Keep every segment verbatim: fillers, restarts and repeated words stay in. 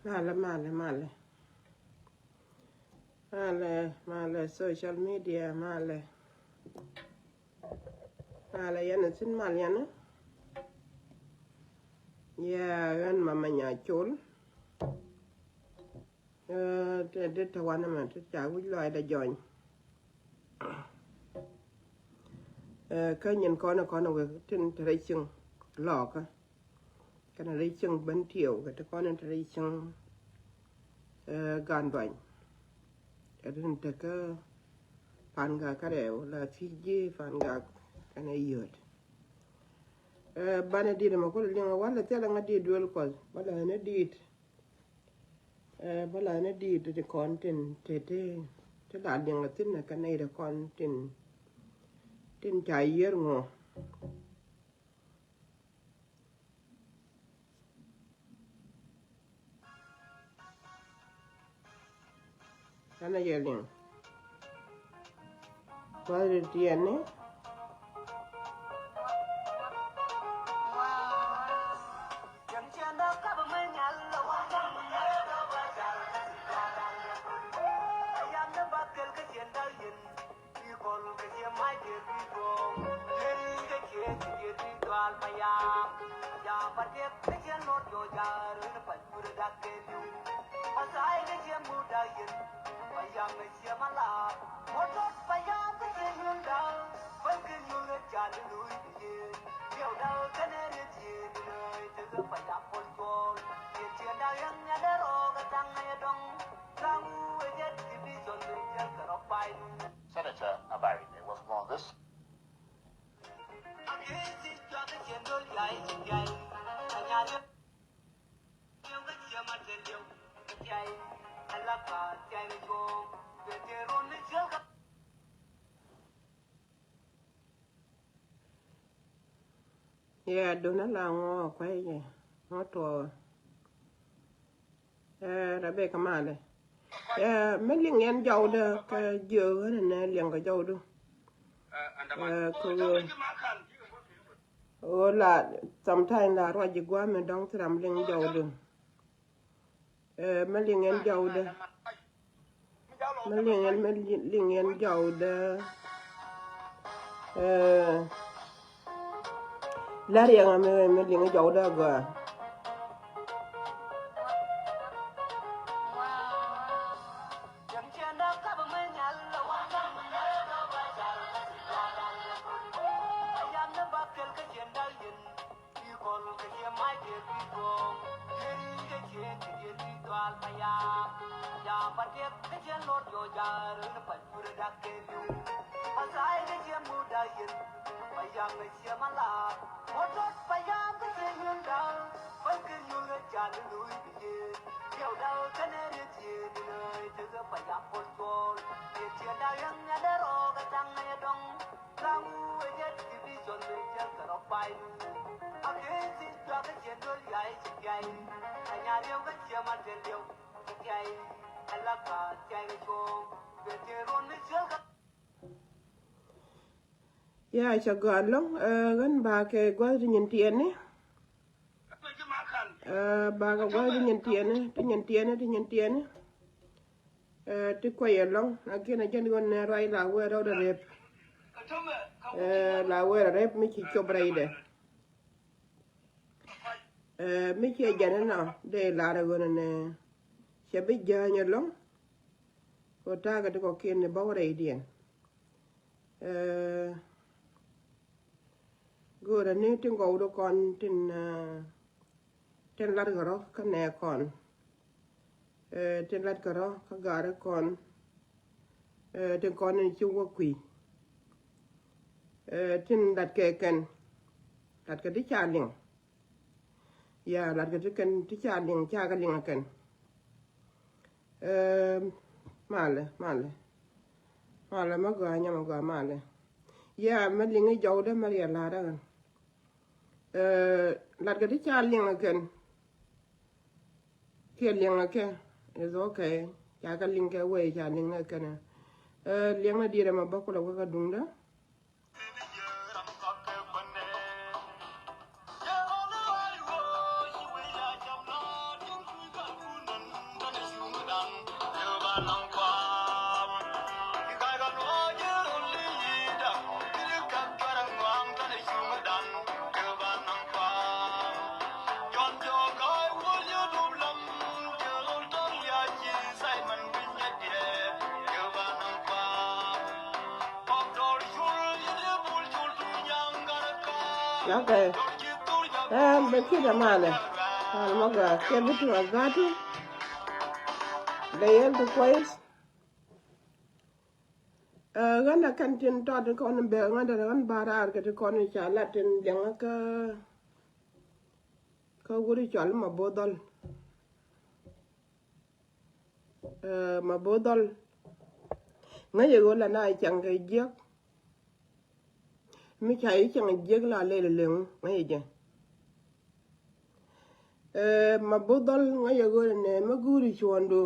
Malɛ, malɛ, malɛ. Malɛ, malɛ social media, malɛ. Malɛ yɛn a thin mal yɛn. Ya, ɣän Mama Nyacol. Ɛ, te, te, te wanɛ mɛ, te ca wi̱c lɔaacdɛ jɔny. Ɛ, kä nyin kɔn, kɔn wek tin te rɛy cieŋ Lɔɔkä. Kɛnɛ rɛy cieŋ Bentiu, kɛ te kɔn in te rɛy cieŋ, ɛ, Ganduany. Kɛ tin tekä Pangak kärɛw, la thiec ji̱ Pangak kɛnɛ yio̱t. Ɛ, banɛ dit mɛ kulɛ liŋ walɛ thilɛ ŋa dit duel Kuɔth, walɛ ni dit. Ɛ, bä la ni di̱i̱t ti kɔn tin te, te, te la liŋ a thi̱n ɛ kɛ nɛy ti kɔn tin, tin ca yiër ŋɔ. Ɛn a yɛ liŋ. Kuäär in tiɛɛni. Senator Abaine was among this. Yeah, dona la ŋɔ kuay jɛ ŋɔ tuɔ. Eh, Rebecca Malɛ. Eh, mi liŋ yɛn jɔwdä kä jiö ɣän nɛ liŋ kä jɔwdu. Eh, kä ɣöö la sometime la ruac ji̱ gua̱a̱ mi dɔ̱ŋ thil ram liŋ jɔwdu. Eh, mi liŋ yɛn jɔwdä. Mi liŋ yɛn, mi liŋ yɛn jɔwdä. Eh, la riɛŋ mi, mi liŋ jɔwdä gɔaa. Ya, cɛ gɔaa ɛlɔ̱ŋ, eh, ɣän ba kɛ gua̱th ti nyin tiɛɛni. Eh, ba kɛ gua̱th ti nyin tiɛɛni, ti nyin tiɛɛni, ti nyin tiɛɛni. Eh, ti kuay ɛlɔ̱ŋ, lakin a jɛn ɣän nɛ ruac la wee rɔɔdɛ rep. Eh, la wee rɛp mi ci cop rɛydɛ. Eh, mi ciɛ jɛn inɔ dee lar ɣän nɛ cɛ bi jääny ɛlɔ̱ŋ. Kɛ ta̱a̱ kɛ ti kɔ̱kiɛn ni bä wä rɛydiɛn. Eh, go̱o̱rä ni tin gɔwdä kɔn tin, eh, tin lat kɛ rɔ kä nɛ kɔn. Eh, tin lat kɛ rɔ kä gaari kɔn. Eh, tin kɔn in ci wä kui̱. Eh, tin lat kɛ kɛn. Lat kɛ ti ca liŋ. Ya, lat kɛ ti kɛn ti ca liŋ, ca kɛ liŋ kɛn. Eh, malɛ, malɛ. Malɛ, ma gɔaa, nyam ma gɔaa, malɛ. Ya, ma liŋ i̱ jɔwdä ma riɛ lat ɛ kɛn. Eh, lat kɛ ti ca liŋ kɛn. Kiɛ liɛŋ ɛ kɛ, it's okay. Ca kɛ liŋ kɛ wee ca liŋ ɛ kɛnɛ. Eh, liɛŋ na diet ɛmɛ bä kulɛ wä kä duŋdä. Okay. Eh, bɛ kidɛ malɛ. Malɛ mɔ gɔaa. Kɛ bi ti ma gɔaa ti. Bɛ yɛn ti kuɔth. Eh, ɣän a kɛn tin tɔt ti kɔn bɛ ɣän dɛ ɣän ba raar kɛ ti kɔn ca lat tin jɛŋä kä, kä wuri cɔl ma bo̱o̱ dhɔl. Eh, ma bo̱o̱ dhɔl. Ŋäcɛ ɣöö la na cäŋ kɛ jiäk. Mi ca i̱ cäŋ jiäk la lɛl leŋ ŋäcɛ jɛ. Eh, ma bo̱o̱ dhɔl ŋäcɛ ɣöö nɛ mi guuri cuɔ̱ndu.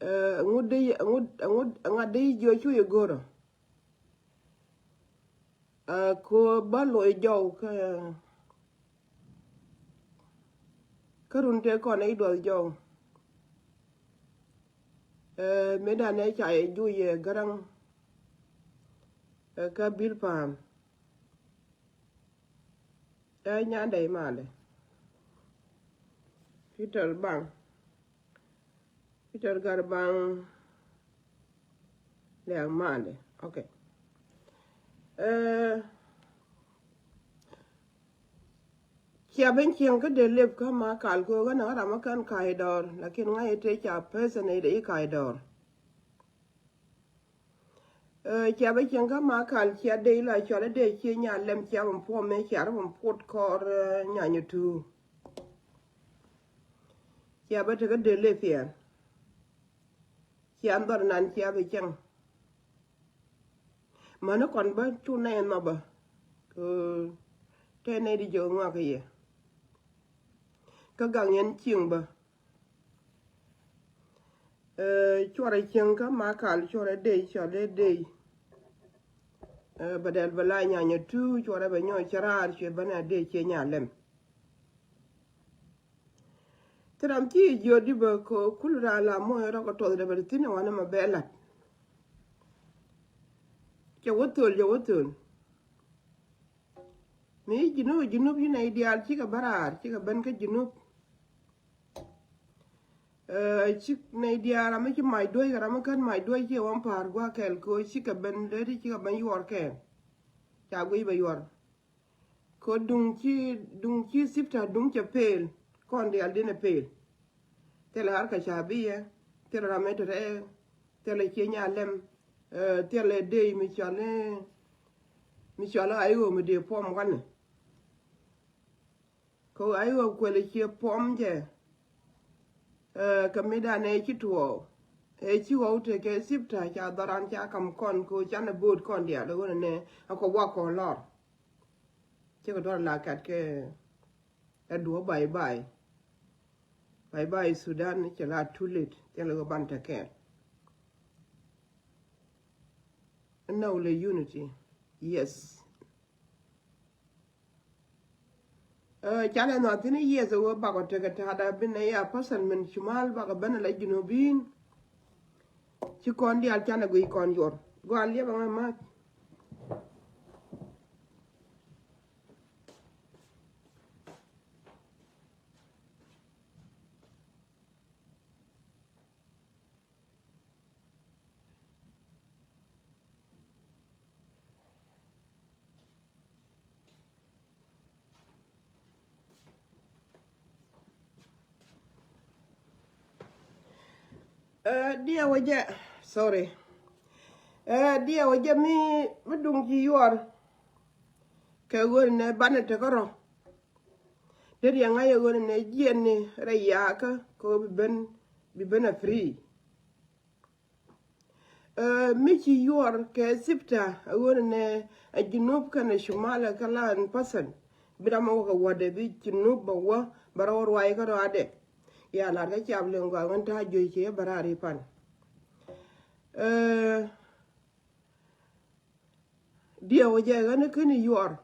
Eh, ŋut dee, ŋut, ŋut, ŋut dee jiɔ cu yɛ go̱rä. Ɛ, ko ba loc jɔw kä, kä run tëë kɔn i̱ duɔth jɔw. Ɛ, mëë dan ɛ ca yɛ juc yɛ Gäräŋ, ɛ, kä Bil Pa̱a̱m. Ɛ, nyandɛ imalɛ. Peter Baŋ. Peter Garbaŋ Liak Malɛ. Okay. Eh, cia ben cieŋ kä dee lep kä ma kal kö ɣän ɣän ram kä ka̱a̱c dɔɔr, lakin ŋa̱c ite ca person ite i̱ ka̱a̱c dɔɔr. Eh, cia ben cieŋ kä ma kal cia dee la cɔl dee cie nya lɛm cia ben puɔm me cia ben puɔt kɔr, eh, nya nyu tuu. Cia bä tekä dee lep thiɛɛn. Cia dhɔr nan cia bä cäŋ. Mäni kɔn bä cu nɛy nhɔpä. Kɛ tɛn nɛy di jɛ ŋɔak kɛ yɛ. Kä gaŋ yɛn cieŋ bä. Eh, cuarɛ cieŋ kä ma kal cuarɛ dee cɔl dee dee. Eh, bɛ dɛl bɛ la nyanyɛ tuu cuarɛ bɛ nyɔɔ cɛ raar cuɛ bä na dee cie nya lɛm. Thil ram ci jiöt di bä kɛ kul raan la moc rɔ kɛ tuɔth dee bä thi̱n ɛ wanɛ mɛ bɛ lat. Cɛ wä thöl, cɛ wä thöl. Mi ji̱ Junub, ji̱ Junub yi nɛy diaal cikɛ bä raar, cikɛ ben kä ji̱ Junub. Eh, ci nɛy diaal ram mi ci mac duec kɛ ram mi kän mac duec ci ɛ wä pa̱a̱r gua̱a̱k kɛɛl kɛ ɣöö cikɛ ben, dee ti cikɛ ben yuɔr kɛɛl. Ca guic bɛ yuɔr. Kɛ duŋ ci, duŋ ci sipta duŋ cɛ pel, kɔn diaal dinɛ pel. Thilɛ harka shabia, thilɛ ram mi te rɛɛ, thilɛ cie nya lɛm, eh, thilɛ dee mi cɔal ni, mi cɔal ni ayo mi dee puɔm wanɛ. Kɛ ayo kuɛl cie puɔm jɛ, eh, kɛ mi danɛ ci tuɔɔk. Ɛ ci ɣɔw tekɛ sipta ca dhɔran ca kam kɔn kɛ canɛ bo̱o̱t kɔn diaal ɣöö nɛ a kɔ wak kɔn lɔr. Cikɛ duɔr la kat kɛ ɛ duɔ bye bye. Bye bye Sudan cɛ la too late. Thilɛ ɣöö ban te kɛɛl. Ɛn nɔ lɛ unity. Yes. Eh, canɛ nhɔath thi̱n i̱ yes ɛ ɣöö bakɔ tekɛ ta̱a̱da bi nɛ ya person min cumal bakɔ ben ala Junubin. Ci kɔn diaal canɛ guic kɔn yuɔr. Gɔaa liɛpɛ ŋa̱ ma̱th. Eh, diɛ wä jɛ, sorry. Eh, diɛ wä jɛ mi, mi duŋ ci yuɔr. Kɛ ɣöö nɛ banɛ tekɛ rɔ. Dee riɛŋ a yɛ ɣöö nɛ jiɛn ni rɛy yaakä kɛ ɣöö bi ben, bi ben a free. Eh, mi ci yuɔr kɛ sipta a ɣöö nɛ a Junub kɛnɛ Cumal kɛ la in person. Bi ram a wä kɛ wädɛ bi Junub bɛ wä bɛ rɔ ruac kä rɔ adɛ. Ya lar kä cap leŋ gɔaa ɣän ta̱a̱ juey ci bɛ raar i̱ pan. Eh, Diɛ wä jɛ ɣän kä ni yuɔr.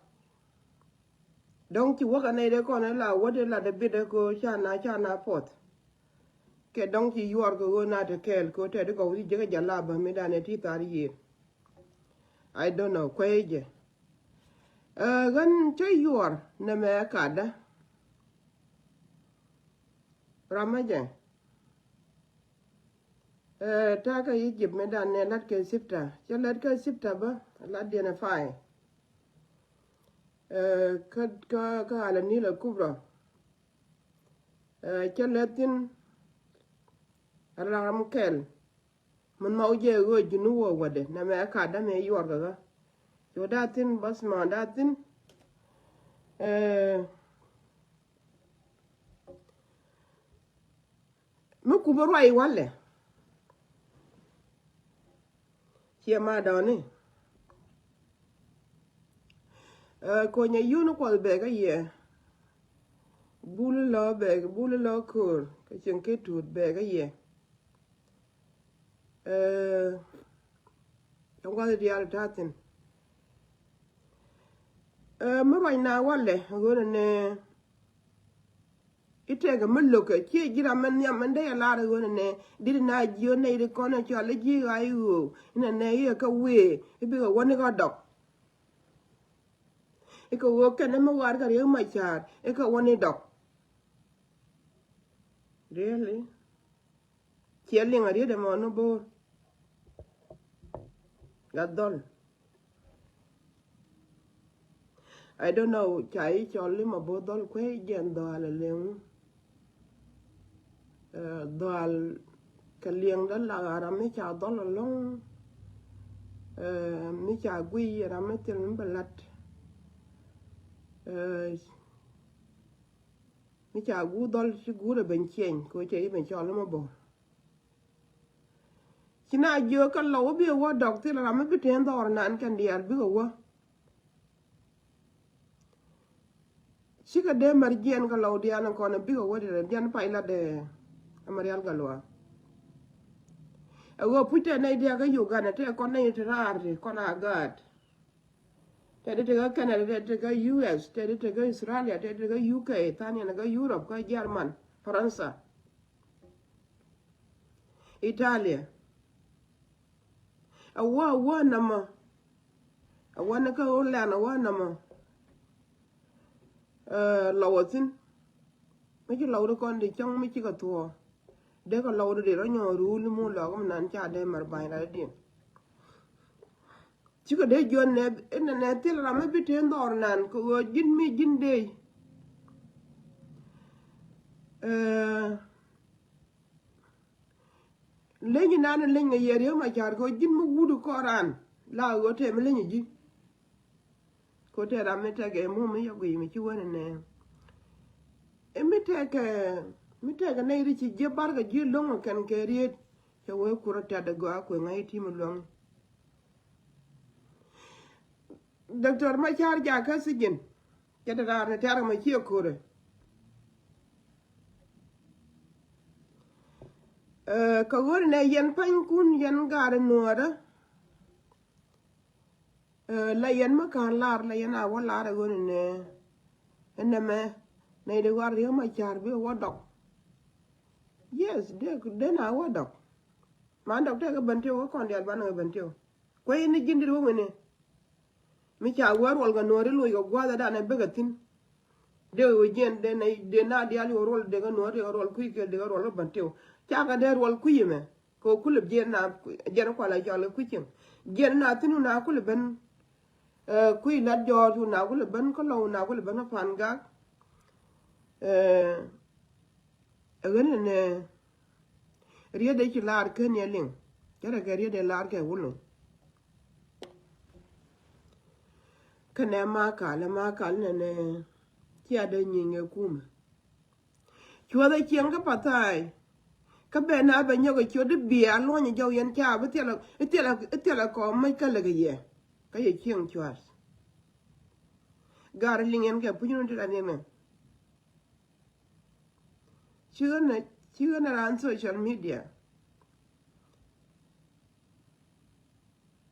Dɔ̱ŋ ci wäk anɛy dee kɔn ɛ la wädɛ la dee bitdɛ kɛ ɣöö ca na, ca na puɔth. Kɛ dɔ̱ŋ ci yuɔr kɛ ɣöö na te kɛɛl kɛ ɣöö tɛt ikɔ wi̱c jek ɛ jɛ la bä mi danɛ ti thar yiëër. I don't know kuecɛ. Eh, ɣän cä yuɔr nɛmɛ ɛ katdä. Ramä jɛ. Eh, ta̱a̱ kä Egypt mi dan nɛ lat kɛ sipta. Cä lat kɛ sipta bä, lat diɛn ɛ fay. Kä kä kä ala Nil al Kubra. Cä lɛ thin ram kɛl mi nhɔk jɛ ɣöö ji̱n wä wädɛ nɛmɛ ɛ kat dämɛ yuɔr kɛ ɣä. Cu da thin bas ma da thin. Mi kup ruac walɛ. Ciɛ ma dɔni. Konyɛ yun kuɔth bɛ kä yɛ. Bul lɔ bɛ bul lɔ ko̱r kä cieŋ kä tuut bɛ kä yɛ. Ɛn gua̱th diaal ta̱thi̱n. Mi ruac na walɛ ɣöö nɛ nɛ i̱ tɛkɛ mi lo̱kɛ ciɛ ji̱ ram mɛ nhiam mɛn dee ɛ lar ɣöö nɛ nɛ di̱t na jiö nɛy ri kɔn ɛ cɔal i̱ ji̱ ɣa̱c ɣöö inɛ nɛ i̱ ɛ kä wëë i̱ bikɛ wäni kä dɔk. I̱ kɛ ɣöö kɛn ɛmɛ war kɛ Riek Machar i̱ kɛ wäni dɔk. Really? Ciɛ liŋ a riet ɛmɔ ni bo̱o̱r. Gat dhɔl. I don't know ca i̱ cɔl i̱ ma bo̱o̱r dhɔl kuey jɛn dhɔal a leŋ. Dhɔal kɛ liɛŋdä lak a ram mi ca dhɔl alɔŋ. Mi ca guiy a ram mi thil mi bɛ lat. Mi ca guur dhɔl ci guur ɛ ben ciɛny kɛ cɛ i̱ ben cɔl i̱ ma bo̱o̱r. Ci na jiök kä Lɔw bi wä dɔk thil ram mi bi ten dhɔr nan kɛn diaal bikɛ wä. Cikɛ dee mɛr jiɛn kä Lɔw diaal ni kɔn bikɛ wä diaal jiɛn pay lat dee. Amarial Gatluak. Ɛ ɣöö puc tɛ nɛy diaal kä Uganda tɛ kɔn nɛy ti raar ti kɔn a gaat. Tɛ di tekä Canada, tɛ di tekä U S, tɛ di tekä Australia, tɛ di tekä U K, thanian kä Europe, kä German, Faransa, Italia. A wä a wä namä. A wä ni kä Holland a wä namä. Lɔw a thin. Mi ci lɔw di kɔn di cäŋ mi ci kɛ thuɔɔ. Dee kɛ lɔw di di rɔ nyɔɔ ruul mi lɔk mi nan ca dee mɛr ba̱ny rat diɛn. Cikɛ dee juɔn nɛ inɛ nɛ thil ram mi bi ten dhɔr nan kɛ ɣöö ji̱n mi ji̱n dee. Leny inan in leny kɛ yɛ Riek Machar kɛ ɣöö ji̱n mi wut kɔran la ɣöö tɛm leny ji̱. Kɛ ɣöö tɛ ram mi tɛkɛ mum mi yɛ guiy mi ci wen inɛ. Ɛ mi tɛkɛ mi tɛkɛ nɛy ri ci jiɛ barkɛ ji̱ lo̱ŋ kɛn kɛ riet. Cɛ wee kurä tɛt agɔaa kueŋ a i̱ ti̱m luäŋ. Doctor Machar jakä sijin. Cɛ te raar ni tɛ̈r kɛ mɛ ciɛ ko̱rɛ. Kɛ ɣöö nɛ yɛn panykun yɛn gaari nuɔɔrä. La yɛn mi ka̱n lar la yɛn a wä lar ɛ ɣöö nɛ nɛ mɛ nɛ di war Riek Machar bi wä dɔk. Yes, dee na wä dɔk. Man dɔk tɛk ɛ Bentiu kä kɔn dial banɛ ɛ Bentiu. Kuɛ ni ji̱n dit wä ŋäni. Mi ca wä ruɔl kɛ nuɔ̱ɔ̱ri loc kɛ gua̱a̱th ɛ danɛ bek ɛ thi̱n. Dee wä jiɛn dee na dial yɛ ruɔl dee kɛ nuɔ̱ɔ̱ri kɛ ruɔl kui̱ kɛ dee kɛ ruɔl kä Bentiu. Ca kɛ dee ruɔl kui̱ mɛ kɛ kulɛ jiɛn na jiɛn kual a cɔl kɛ kui̱ cieŋ. Jiɛn na thi̱n wun a kulɛ ben. Kui̱ lat jɔɔr wun a kulɛ ben kä Lɔw wun a kulɛ ben kä Pangak. Ɛ ɣän ɛnɛ riet dee ci laar ken yɛ liŋ. Cä rɛ kɛ riet dee laar kɛ wulun. Kɛnɛ Makal, ɛ Makal nɛnɛ cia dee nyieny ɛ kumɛ. Cuɔth ɛ cieŋ kä Pathai. Kä ben a bɛ nyɔk ɛ ciöt i̱ bia luɔ̱ny ɛ jɔw yɛn ca bi thilɛ i̱ thilɛ i̱ thilɛ kɔm mec kä lek ɛ yɛ. Kä yɛ cieŋ cua̱th. Gar liŋ yɛn kɛ puc nun ti lat yɛn ɛ. Cikɛ nɛ cikɛ nɛ ran social media.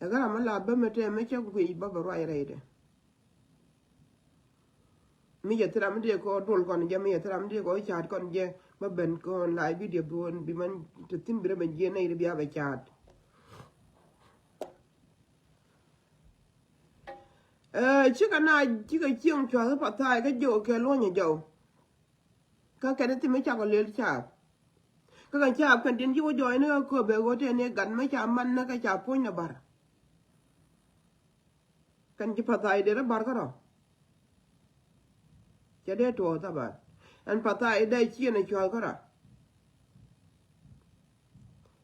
Ɛ kä ram mi la bä mi tɛm mi cä guic bä bɛ ruac rɛydɛ. Mi jɛ thil ram mi dee kɔ duɔl kɔn jɛ mi jɛ thil ram mi dee kɔ ca̱a̱t kɔn jɛ bä ben kɔn la video bi wän bi man te thi̱n bi rɛ ben jiɛ nɛy ri bia bɛ ca̱a̱t. Ɛ cikɛ na cikɛ cieŋ cuath Pathai kä jɛ wä kɛ luɔ̱nyɛ jɔw. Kä kɛn i̱ thim i̱ cakɔ lel caap. Kä kɛn caap kɛn tin ci wä jɔɔyni kä kööbɛ ɣöö tɛn i̱ gat mi ca man ni kä ca puɔ̱ny ni bar. Kɛn ci Pathai dee rɔ bar kärɔ. Cɛ dee tuɔɔk thaban. Ɛn path a i̱ dee ciën ɛ cua̱l kä rat.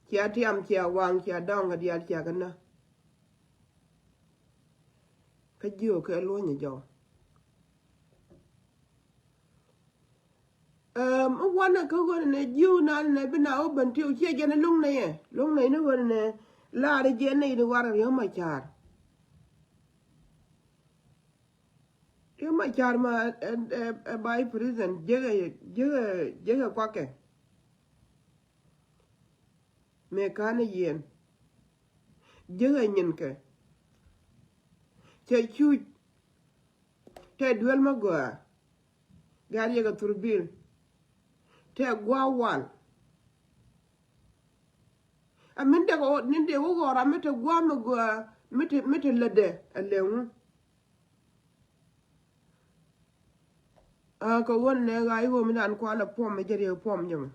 Cia tiam, cia waŋ, cia dɔŋ kɛ diaal, cia kɛ nä. Kä jiök kɛ luɔ̱ny ɛ jɔw. Ɛm, wanɛ kä ɣöö nɛ jiök nan nɛ bi na wä ben tiw ciɛ jɛn luŋ nɛ yɛ. Luŋ nɛ ni ɣöö nɛ lar jɛn nɛ in warɛ Riek Machar. Riek Machar ma ɛ, ɛ, ɛ vice president jekɛ, jekɛ, jekɛ kuakɛ. Mëë ka̱n ɛ yiɛn. Jiäkɛ nyinkɛ. Cɛ cuc. Tɛ duel mä gɔaa. Gat yɛ kɛ thurbil. Tɛ gua̱a̱ wal. A min dek ɔ, nin dek wä ɣɔra mi te gua̱a̱ mi gɔaa, mi te, mi te lätdɛ a lɛŋu. A kɛ ɣöö nɛ ɣa̱c ɣöö mi dan kualɛ puɔm mi jɛ riek puɔm jɛ mɛ.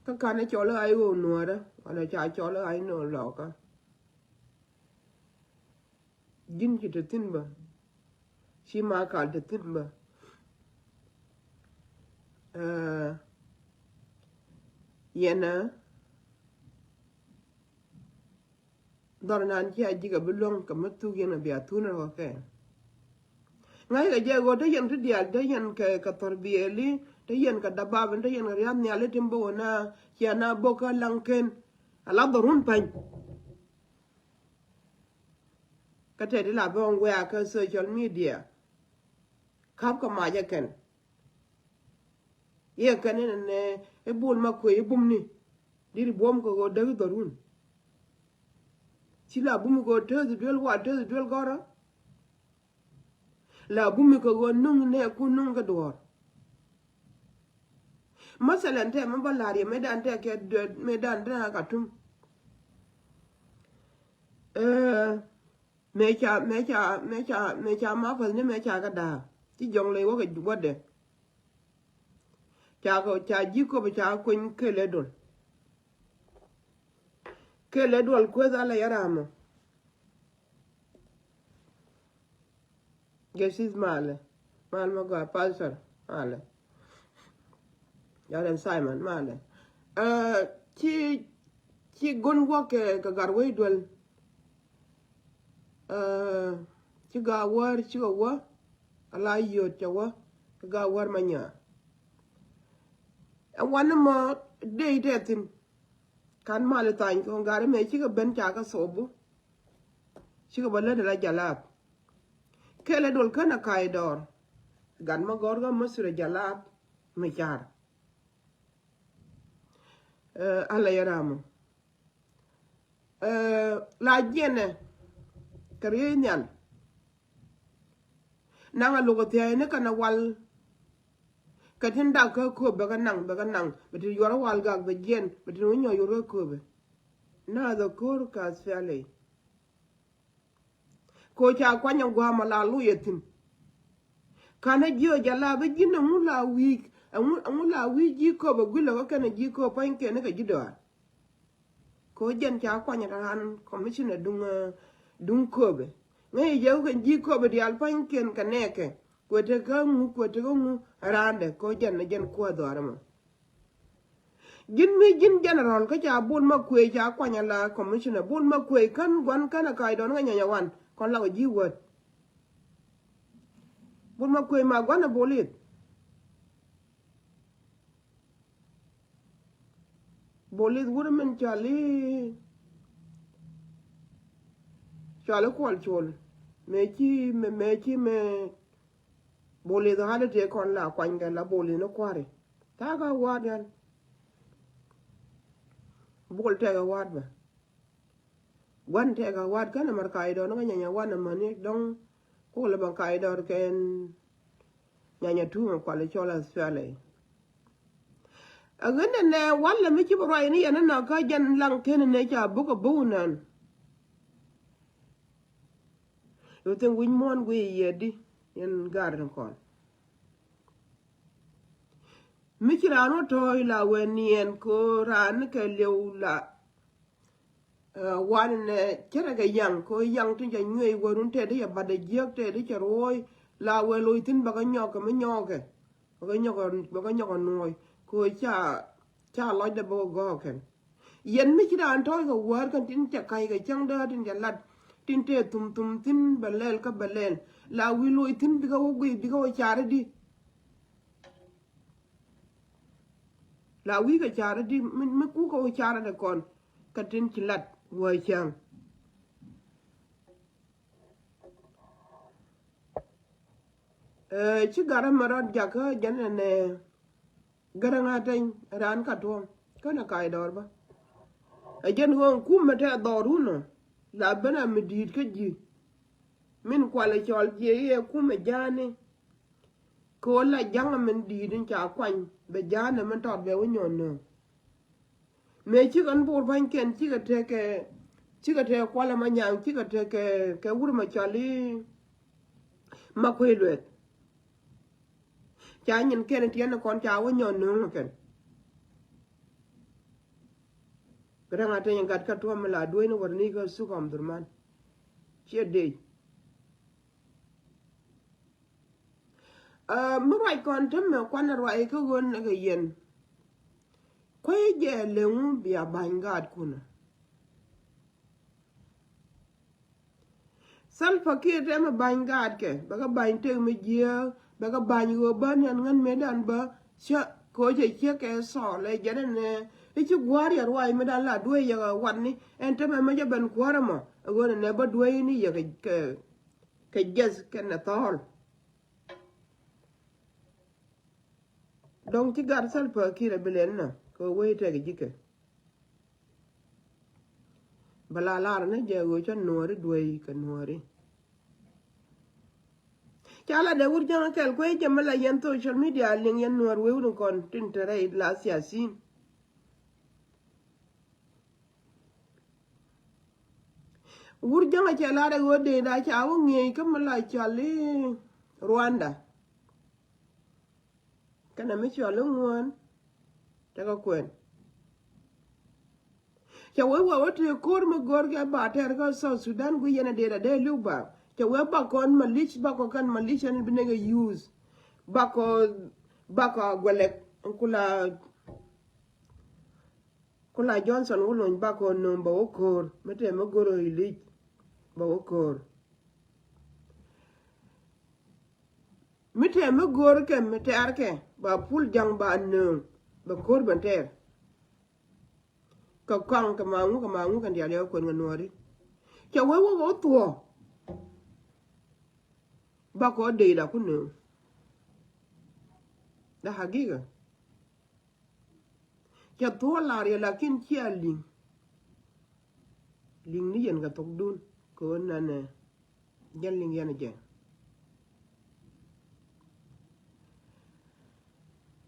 Kä kanɛ cɔl ɣa̱c ɣöö nuäärä, wanɛ ca cɔl ɣa̱c nöö lɔkä. Ji̱n ci te thi̱n bä. Ci ma kal te thi̱n bä. Ɛ, yɛnɛ dhɔr nan ci a ji̱ kɛ bi luäŋ kɛ mi thuk yɛn kɛ bia thun rɔ kɛ. Ŋa̱c kɛ jɛ ɣöö te yɛn ti diaal, te yɛn kɛ, kɛ thɔr biɛɛli, te yɛn kɛ dabab, te yɛn kɛ ria̱th nhiali tin bä ɣöö na cia na bok kä laŋ ken. A la dhɔrun pa̱ny. Kä tɛt ila bä ŋuɛ̈ɛ̈ kä social media. Ka̱p kä mac ɛ kɛn. Yɛ kɛn inɛ nɛ i̱ bul ma kuëë i̱ bumni. Diri buɔ̱m kɛ ɣöö däk i̱ dhɔrun. Ci la bumi kɛ ɣöö tääth i̱ duel wal, tääth i̱ duel gɔ̱rä. La bumi kɛ ɣöö nuŋ nɛ ku nuŋ kɛ duɔ̱ɔ̱r. Mathalan tɛ mɛ bä la̱r yɛ mëë dan tɛ kɛ duet, mëë dan tɛ ka tum. Ɛ, mëë ca, mëë ca, mëë ca, mëë ca ma päth ni mëë ca kɛ da̱a̱. Ci jɔŋ ley wä kɛ wädɛ. Ca kɛ, ca ji̱ köp ca kuny kelɛ duɔl. Kelɛ duɔl kueth a la yɛ ram mɔ. Gesis malɛ. Mal ma gɔaa pastor malɛ. Jalen Simon malɛ. Ɛ, ci, ci gon wä kɛ, kɛ gat wec duel. Ɛ, ci gaa wäär ci kɛ wä. Ala yöt cɛ wä. Kɛ gaa wäär ma nyaa. Ɛ wanɛ mɔ dee itɛ thi̱n. Kan mal ithany kɔn gari mɛ cikɛ ben ca kä thopu. Cikɛ bä lät ala jalap. Kɛlɛ dol känɛ ka̱y dɔɔr. Gat mä gɔr kä mä thurɛ jalap mi car. Ɛ, ala yɛ ramɔ. Ɛ, la jiɛnɛ kɛ riey nhial. Naŋ a lo̱k a thia̱a̱c ni kɛn a wal. Kɛ tin dak kä kööp bɛ kɛ naŋ, bɛ kɛ naŋ, bɛ tin yuɔr a wal gak bɛ jiɛn, bɛ tin wä nyɔk yuɔr kä kööp bɛ. Nath a ko̱r ka thialɛ. Ko ca kuany a gua̱a̱m a la lo̱c a thi̱n. Ka̱n a jiö jɛ la bä ji̱n ɛŋu la wi̱i̱, ɛŋu, ɛŋu la wi̱i̱ ji̱ kööp a guilɛ kä kɛn a ji̱ kööp pa̱nykiɛn ni kɛ ji̱ dɔaar. Ko jɛn ca kuany ran commissioner duŋ, eh, duŋ kööbɛ. Ŋäc jɛ wä kɛn ji̱ kööbɛ diaal pa̱nykiɛn kɛ nɛɛkɛ. Kuɛ te kä ŋu, kuɛ te kä ŋu, randɛ. Ko jɛn, jɛn kuäär dhɔaar ɛmɔ. Ji̱n mi ji̱n general kä ca Bol Makuëë ca kuany ala commissioner. Bol Makuëë kän gua̱n kän a ka̱a̱cdɔn kä nyanya wan. Kɔn lakɔ ji̱ wät. Bol Makuëë ma gua̱n a bolit. Bolit wut min cɔali, cɔali Kuɔl Col. Mëë ci, mëë, mëë ci, mëë bolit ɣali tëë kɔn la kuany kɛ la bolit ni kua̱ri. Ta̱a̱ kä wa̱a̱t yan. Bol tɛkɛ wa̱a̱t bä. Gua̱n tɛkɛ wa̱a̱t känɛ mär ka̱a̱cdɔɔr ni kä nyanya wan amäni dɔ̱ŋ. Kok lɛ bä ka̱a̱cdɔɔr kɛn nyanya tuumɛ kual i̱ cɔl Australia. A ɣän ɛnɛ walɛ mi ci bä ruac ni yɛn inɔ kä jɛn laŋ ken inɛ ca buk a buk nan. Yothin wi̱c muɔ̱ɔ̱n guiy yɛ di yɛn gar ni kɔn. Mi ci raan wä tɔ̱ɔ̱c la wee niɛn ko raan ni kɛ liw la. Ɛ, wan nɛ cärɛ kɛ yaŋ ko yaŋ tin cɛ nyuɛc wärun tɛt di cɛ bat dɛ jiäk tɛt di cɛ ruɔ̱ɔ̱c. La wëë loc thi̱n bɛ kɛ nyɔk kɛ mi nyɔɔkɛ. Bɛ kɛ nyɔk, bɛ kɛ nyɔk ɛ nuɔɔc kɛ ɣöö ca, ca lɔcdɛ bä kɛ gɔ̱ɔ̱k kɛn. Yɛn mi ci raan tɔ̱ɔ̱c kɛ wäär kɛn tin cɛ ka̱c kɛ cäŋ däär tin cɛ lat tin tëë thum thum thi̱n bɛ lɛl kä bɛ lɛl. La wi̱i̱ loc thi̱n bikɛ wä guiy bikɛ wä car i̱di. La wi̱i̱ kɛ car i̱di mi, mi kukɛ wä car i̱di kɔn kɛ tin ci lat wä cäŋ. Ɛ, ci gat ɛmɛ rɔt jakä jɛn ɛnɛ Garaŋ Ateny raan Katuɔm kɛnɛ kac dɔɔr bä. Ɛ jɛn ɣöö kumɛ tɛ dhɔr wun ɔ la ben a mi di̱i̱t kä ji̱. Min kualɛ cɔl jiɛ iɛ kumɛ ja̱a̱ni. Kɛ ɣöö la ja̱ŋ min di̱i̱t in ca kuany bɛ ja̱a̱n min tɔt bɛ wä nyɔn nööŋ. Mëë cikɛ ni Bor Ba̱nykiɛn cikɛ tekɛ, cikɛ tekɛ Kualɛ Manyaŋ, cikɛ tekɛ kɛ wur mɛ cɔl i̱ Makuëë Lueth. Ca nyin kɛn tiɛn kɔn ca wä nyɔn nööŋ kɛn. Garaŋ Ateny gat Katuɔm mi la dueeni wär ni kä Thuk Omdurman. Ciɛ dec. Aa, mi ruac kɔn tämɛ kuanɛ ruac kä ɣöö nɛ kɛ yɛn. Kuecɛ jɛ leŋu bia ba̱ny gaatkun. Salva Kiir tɛmɛ ba̱ny gaatkɛ, bɛ kɛ ba̱ny tëk mi jiääk, bɛ kɛ ba̱ny ɣöö bä nian ŋän mëëdan bä cä ko̱cɛ ciek kɛ thɔɔl ɛ jɛn ɛnɛ. I̱ ci gua̱a̱r yɛ ruac mëëdan la duee yɛ kɛ watni ɛn tɛmɛ mɛ jɛ ben kuäärä mɔ ɛ ɣöö nɛ bä duee ni yɛ kɛ, kɛ, kɛ jiɛth kɛnɛ thɔɔl. Dɔ̱ŋ ci gat Salva Kiir ɛ bi lɛl nɔ kɛ wee tɛk ji̱kɛ. Bɛ la lar ni jɛ ɣöö cä nuɔ̱ɔ̱ri duee kɛ nuɔ̱ɔ̱ri. Ca la dee wur jäŋ kɛl kuec jɛ mi la yɛn social media liŋ yɛn nuɔ̱ɔ̱r wee wun kɔn tin te rɛy la siasin. Wur jäŋ a cɛ lar ɛ ɣöö dee na ca wä ŋi̱eec kä mi la cɔl i̱ Rwanda. Kɛnɛ mi cɔl i̱ ŋuɔ̱ɔ̱n tekɛ kuɛn. Cɛ wee wä wä tëë ko̱r mi go̱o̱rkɛ ba tɛr kä South Sudan guic yɛn a dee da dee li̱w ba. Cɛ wee bakɔ malic, bakɔ kɛn malic ɛn bi nɛkɛ use. Bakɔ, bakɔ guɛlɛk kula, kula Johnson wä lony bakɔ nööŋ ba wä ko̱r mi tɛɛ mi go̱o̱r ilic ba wä ko̱r. Mi tɛɛ mi go̱o̱r kɛ mi tɛɛr kɛ ba pul ja̱ŋ ba nööŋ ba ko̱r ben tɛɛr. Kɛ kɔaŋ kɛ maŋu kɛ maŋu kɛ diaal yɛ kuɛn kɛ nuɔ̱ɔ̱ri. Cɛ wee wä wä thuɔ̱ɔ̱. Bakɔ dee la ku nööŋ. Da hagiga. Cɛ thuɔ̱ɔ̱ lar yɛ lakin cia liŋ. Liŋ ni yɛn kɛ thokdun kɛ ɣöö nanɛ jɛn liŋ yɛn jɛ.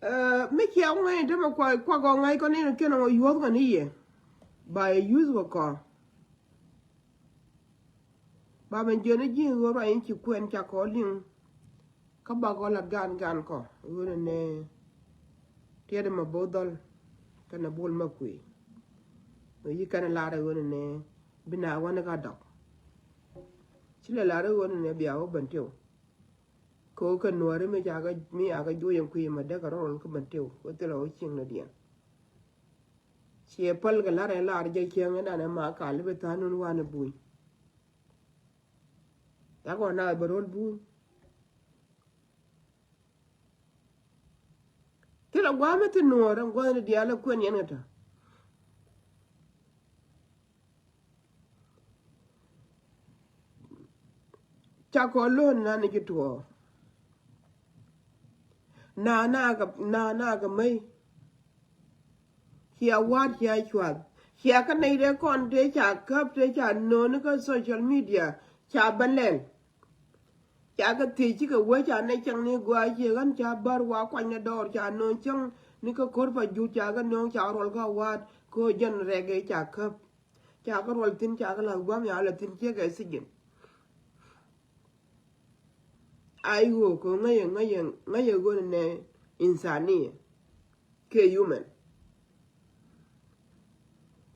Ɛ, mi cia ŋa̱c tämɛ kua, kua gɔŋ ŋa̱c kɔn in kiɛn ɔ yuɔth kɔn i̱ yɛ ba yɛ yuth kɔ kɔ. Ba mɛ jiɛn i̱ ji̱ ɣöö ruac in ci kuɛn ca kɔ liŋ. Kä bakɔ lat gan gan kɔ ɣöö nɛ nɛ tiɛt mɛ bo̱o̱ dhɔl kɛnɛ bol mɛ kuëë. Ɣöö yi kɛnɛ lar ɣöö nɛ nɛ bi na wani ka dɔk. Ci lɛ lar ɣöö nɛ nɛ bia wä ben tiw. Kɛ ɣöö kɛ nuɔ̱ɔ̱ri mi ca kɛ, mi a kɛ juɔc in kuëë mɛ dee kɛ rɔl kä ben tiw wä thilɛ wä cieŋ ni diɛn. Ciɛ päl kɛ lar in lar jɛ cieŋ in dan in ma kal i̱ bi tha̱a̱n nun wan i̱ buny. Ca kɔn na bɛ ro̱l buny. Thilɛ gua̱a̱m mi thi nuɔɔr ɛn gua̱a̱thni diaal ɛ kuɛn yɛn kɛ tɔ. Ca kɔn lo̱n nan ni ci tuɔɔk. Na na kɛ, na na kɛ mey. Cia wa̱a̱t cia cuath. Cia kä nɛy dee kɔn tëë ca käp tëë ca nööni kä social media ca bä lɛl. Ca kɛ thiec cikɛ wee ca nɛy cäŋ ni gɔaa cie ɣän ca bär wa kuany ni dɔɔr ca nööŋ cäŋ ni kä ko̱r pa jut ca kɛ nööŋ ca ruɔl kä wa̱a̱t kä jɛn rɛk ëë ca käp. Ca kɛ ruɔl thi̱n ca kɛ la̱th gua̱a̱m ya lɛ thi̱n ciek ɛ sijin. Ai ɣöö kɛ ŋäcɛ ŋäcɛ ŋäcɛ ɣöö nɛ insania kiɛ human.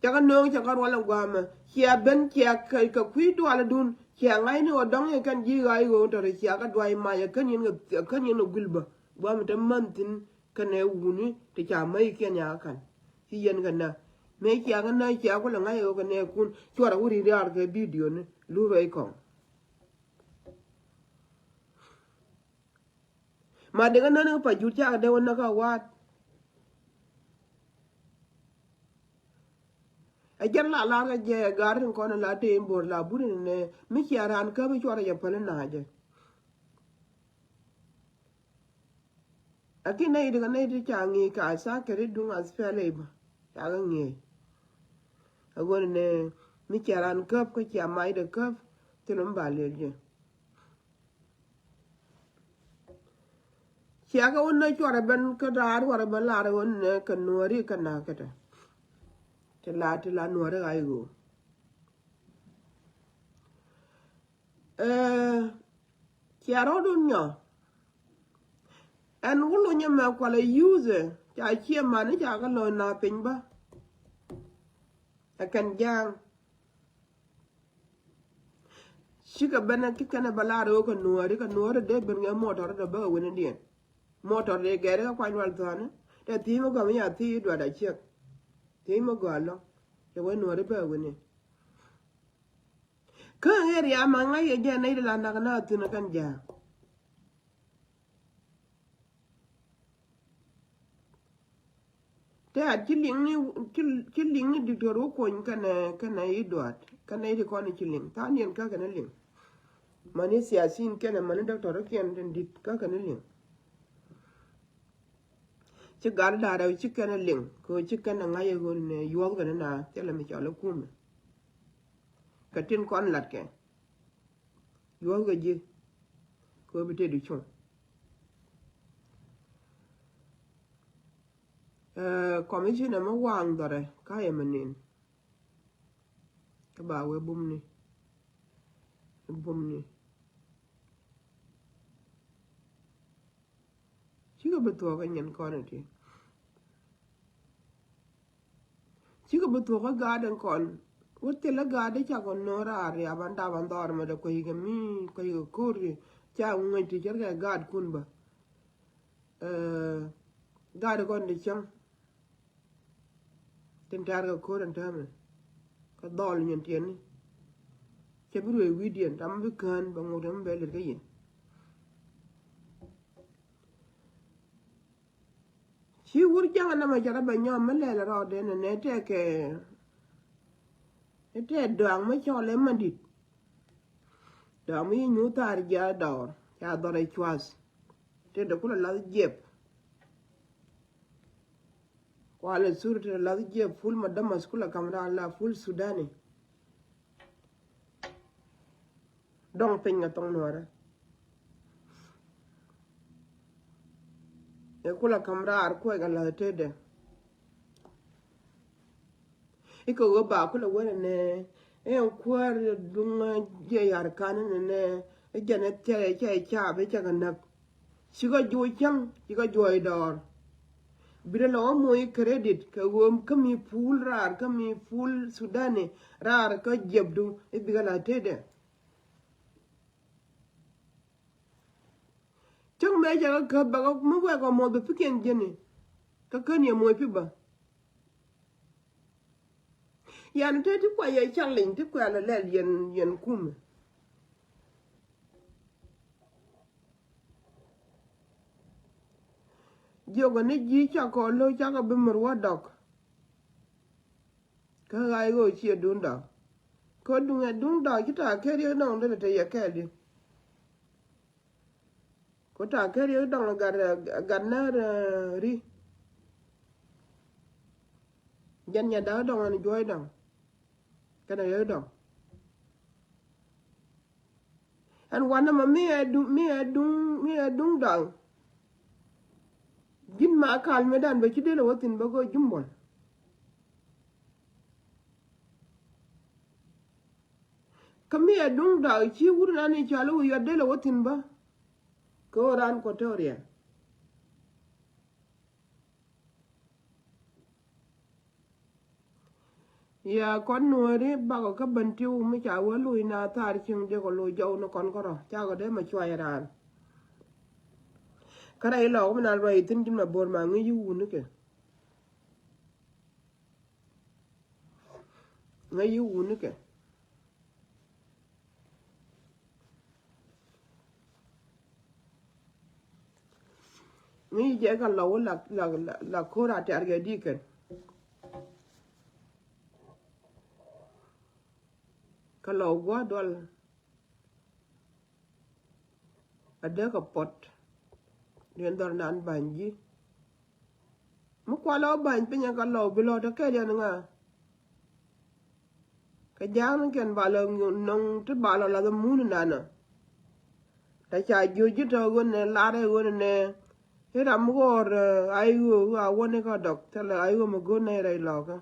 Cakɛ nööŋ cakɛ ruɔl in gua̱a̱mɛ cia ben cia kɛ kui̱ dualädun Cia ŋa̱cni ɣöö dɔ̱ŋ yɛ kɛn ji̱ ɣaac ɣöö tɔ̱ ti cia kɛ duay mac ɛ kän yɛn kɛ, ɛ kän yɛn kɛ guil bä. Gua̱a̱m te män thi̱n kɛnɛ wuni ti ca mäc kiɛn yakä ka̱n. Ci yɛn kɛ nä mëë cia kɛ nä cia kulɛ ŋa̱c ɣöö kɛ nɛɛkun cuarɛ wä ri̱n riaar kɛ bidioni lu ruɛc kɔŋ. Ma dee kɛ nän kɛ pa jur cakɛ dee wä näk kä wa̱a̱t. Ɛ jɛn la lar kɛ jɛ ɛ ga̱r tin kɔn ɛ la tëë in bo̱r la bur in nɛ mi cia raan käp i̱ cuarɛ jɛ päl in na̱a̱cɛ. Ɛ ki nɛy ti kɛ nɛy ti ca ŋi̱i̱c ka sa kɛ ri duŋ a thipɛl i̱ bä ca kɛ ŋi̱i̱c. Ɛ ɣöö nɛ mi cia raan käp kä cia macdɛ käp thil mi ba lël jɛ. Ciakɛ wä nä cuarɛ ben kä raar cuarɛ ben lar wä nä kɛ nuɔri kɛ na̱k kɛ tɛ. Ti la ti la nuɔri ɣa̱c ɣöö cia rɔ̱dun nyɔ. Ɛn wä lony ɛmɛ kualɛ yuthɛ ca ciɛ mani ca kɛ lony na piny bä. Ɛ kɛn ja̱a̱ŋ. Cikɛ ben ɛ ki kɛn ɛ bä lar ɣöö kɛ nuɔɔri kɛ nuɔɔri dee ben ŋɛ mɔtɔr dee bä kɛ winidiɛn. Mɔtɔr dee gɛɛri kɛ kuany wal thɔni. Tɛ thi̱i̱ mi gɔm i̱ ya thi̱i̱ duat a ciek. Thi̱i̱ mi gɔl lɔ cɛ wee nuɔɔri bä kɛ wini. Kä ŋer ya ma ŋa̱c yɛ jɛ nɛy di la nak na thi̱n kɛn ja̱a̱ŋ. Tɛ at ci liŋni ci liŋni diktor wä kuɔny kɛnɛ kɛnɛ i̱ duaat kɛnɛ i̱ ti kɔn i̱ ci liŋ tha̱a̱n yɛn kä kɛnɛ liŋ. Mani siasin kɛnɛ mani dɔktɔr kiɛn tin dit kä kɛnɛ liŋ. Ci gal da̱a̱ rɛw ci kɛnɛ liŋ kɛ ci kɛnɛ ŋa̱c ɛ ɣöö nɛ yuɔth kɛnɛ na thilɛ mi cɔl ɛ kumɛ. Kɛ tin kɔn lat kɛ yuɔth kɛ ji̱ kɛ ɣöö bi tëë di cuŋ. Commissioner mi waŋ dhɔrɛ ka yɛ mi nin. Kä ba wee bumni bumni. Cikɛ bi thuɔ̱k ɛ nyin kɔn iti. Cikɛ bi thuɔ̱k ɛ gaat in kɔn wä thil ɛ gaat in cakɔ no̱o̱r raar riap an dap an dhɔr mɛ dee kueckɛ mi kueckɛ ko̱r ti ca ŋuec ti cärkɛ gaat kun bä. Gaat in kɔn ti cäŋ. Tin tɛ̈r kɛ ko̱r ɛn täämɛ kɛ dhɔl nyin tiɛni. Cɛ bi ruëë wi̱i̱diɛn ram bi kään bɛ ŋot ɛn bɛ lɛt kä yɛn. Ci wur ja̱ŋ ɛn ɛmɛ cɛ rɔ bɛ nyɔm mi lɛl rɔɔdɛ nɛ nɛ tɛkɛ. Ɛ tɛk dɔaŋ mi cɔl ɛ madit. Dɔaŋ mi ci nyuuth thaar jiath dɔɔr ca dhɔr ɛ cuath. Tëë dee kulɛ lath jiɛp. Kualɛ thur tëë dee lath jiɛp ful ma damas kulɛ kam raar la ful Sudani. Dɔŋ piny kɛ thɔŋ nuɔrä. Ɛ kulɛ kam raar kuɛ kɛ lath tëë dee. Ikɛ ɣöö ba kulɛ wänɛ nɛ ɛn kuäär duŋ jiɛ yar kan nɛ nɛ ɛ jɛn ɛ thɛɛ cɛ cap ɛ cɛ kɛ näk. Cikɛ juɔc cäŋ cikɛ juɔc dɔɔr. Bi rɛ lɔ wä moc credit kɛ ɣöö kä mi pul raar kä mi pul Sudani raar kä jiɛpdu i̱ bikɛ la tetdɛ. Cäŋ mëë cɛ kä käp bɛ kä mi wɛɛk ɔ moc bɛ pikiɛn jiɛni. Kä kän yɛ moc pi bä. Yan te ti kua yɛ challenge ti kua lɛ lɛl yɛn yɛn kumɛ. Jiɔkɛ ni ji̱ cakɔ lo̱c cakɔ bi mär wä dɔk. Kä ɣa̱c ɣöö ciɛ duŋ dɔk. Kä duŋ ɛ duŋ dɔk ci ta̱a̱ ker yek dɔŋ dee te yɛ kɛɛl di. Ku ta̱a̱ ker yek dɔŋ gat gat när ri. Jɛn nyɛ da̱k dɔŋ ɛn juɔ̱ɔ̱c dɔŋ. Kɛnɛ yek dɔŋ. Ɛn wanɛ mɔ mi ɛ duŋ mi ɛ duŋ mi ɛ duŋ daŋ. Ji̱n ma kal mi dan bɛ ci del ɛ wä thi̱n bä go̱o̱c ji̱ muɔl. Kä mi ɛ duŋ daŋ ci wut nan i̱ cɔal i̱ wi̱i̱ yɔt del ɛ wä thi̱n bä. Kɛ ɣöö raan Equatoria. Ya kɔn nuɔ̱ɔ̱ri bakɔ kä Bentiu mi ca wä luc na thar cieŋ diɛkɔ loc jɔw ni kɔn kärɔ cakɔ dee ma cuay raan. Kä rɛy lɔɔk mi na ruac thi̱n ji̱n ma bo̱r ma ŋi̱i̱c yi wuni kɛ. Ŋäc yi wuni kɛ. Ŋäc yi jɛ kɛ lɔw la, la, la, la ko̱r a tɛ̈r kɛ di̱i̱t kɛn. Kɛ lɔw gua̱a̱r dual. A dee kɛ puɔt. Riɛn dhɔr nan ba̱ny ji̱. Mi kualɛ wä ba̱ny piny ɛ kɛ lɔw bi lɔ te kɛɛl yɛn ŋa. Kɛ ja̱a̱ŋ ni kɛn ba lɔ nöŋ ti ba lɔ lath mun nanɔ. Te ca jiöc ji̱ tɔ ɣöö nɛ lar ɛ ɣöö nɛ. I̱ ram mi ɣɔr, eh, ay ɣöö ɣöö a wäni kä dɔk thilɛ ay ɣöö mi go̱o̱r nɛy rɛy lɔkä.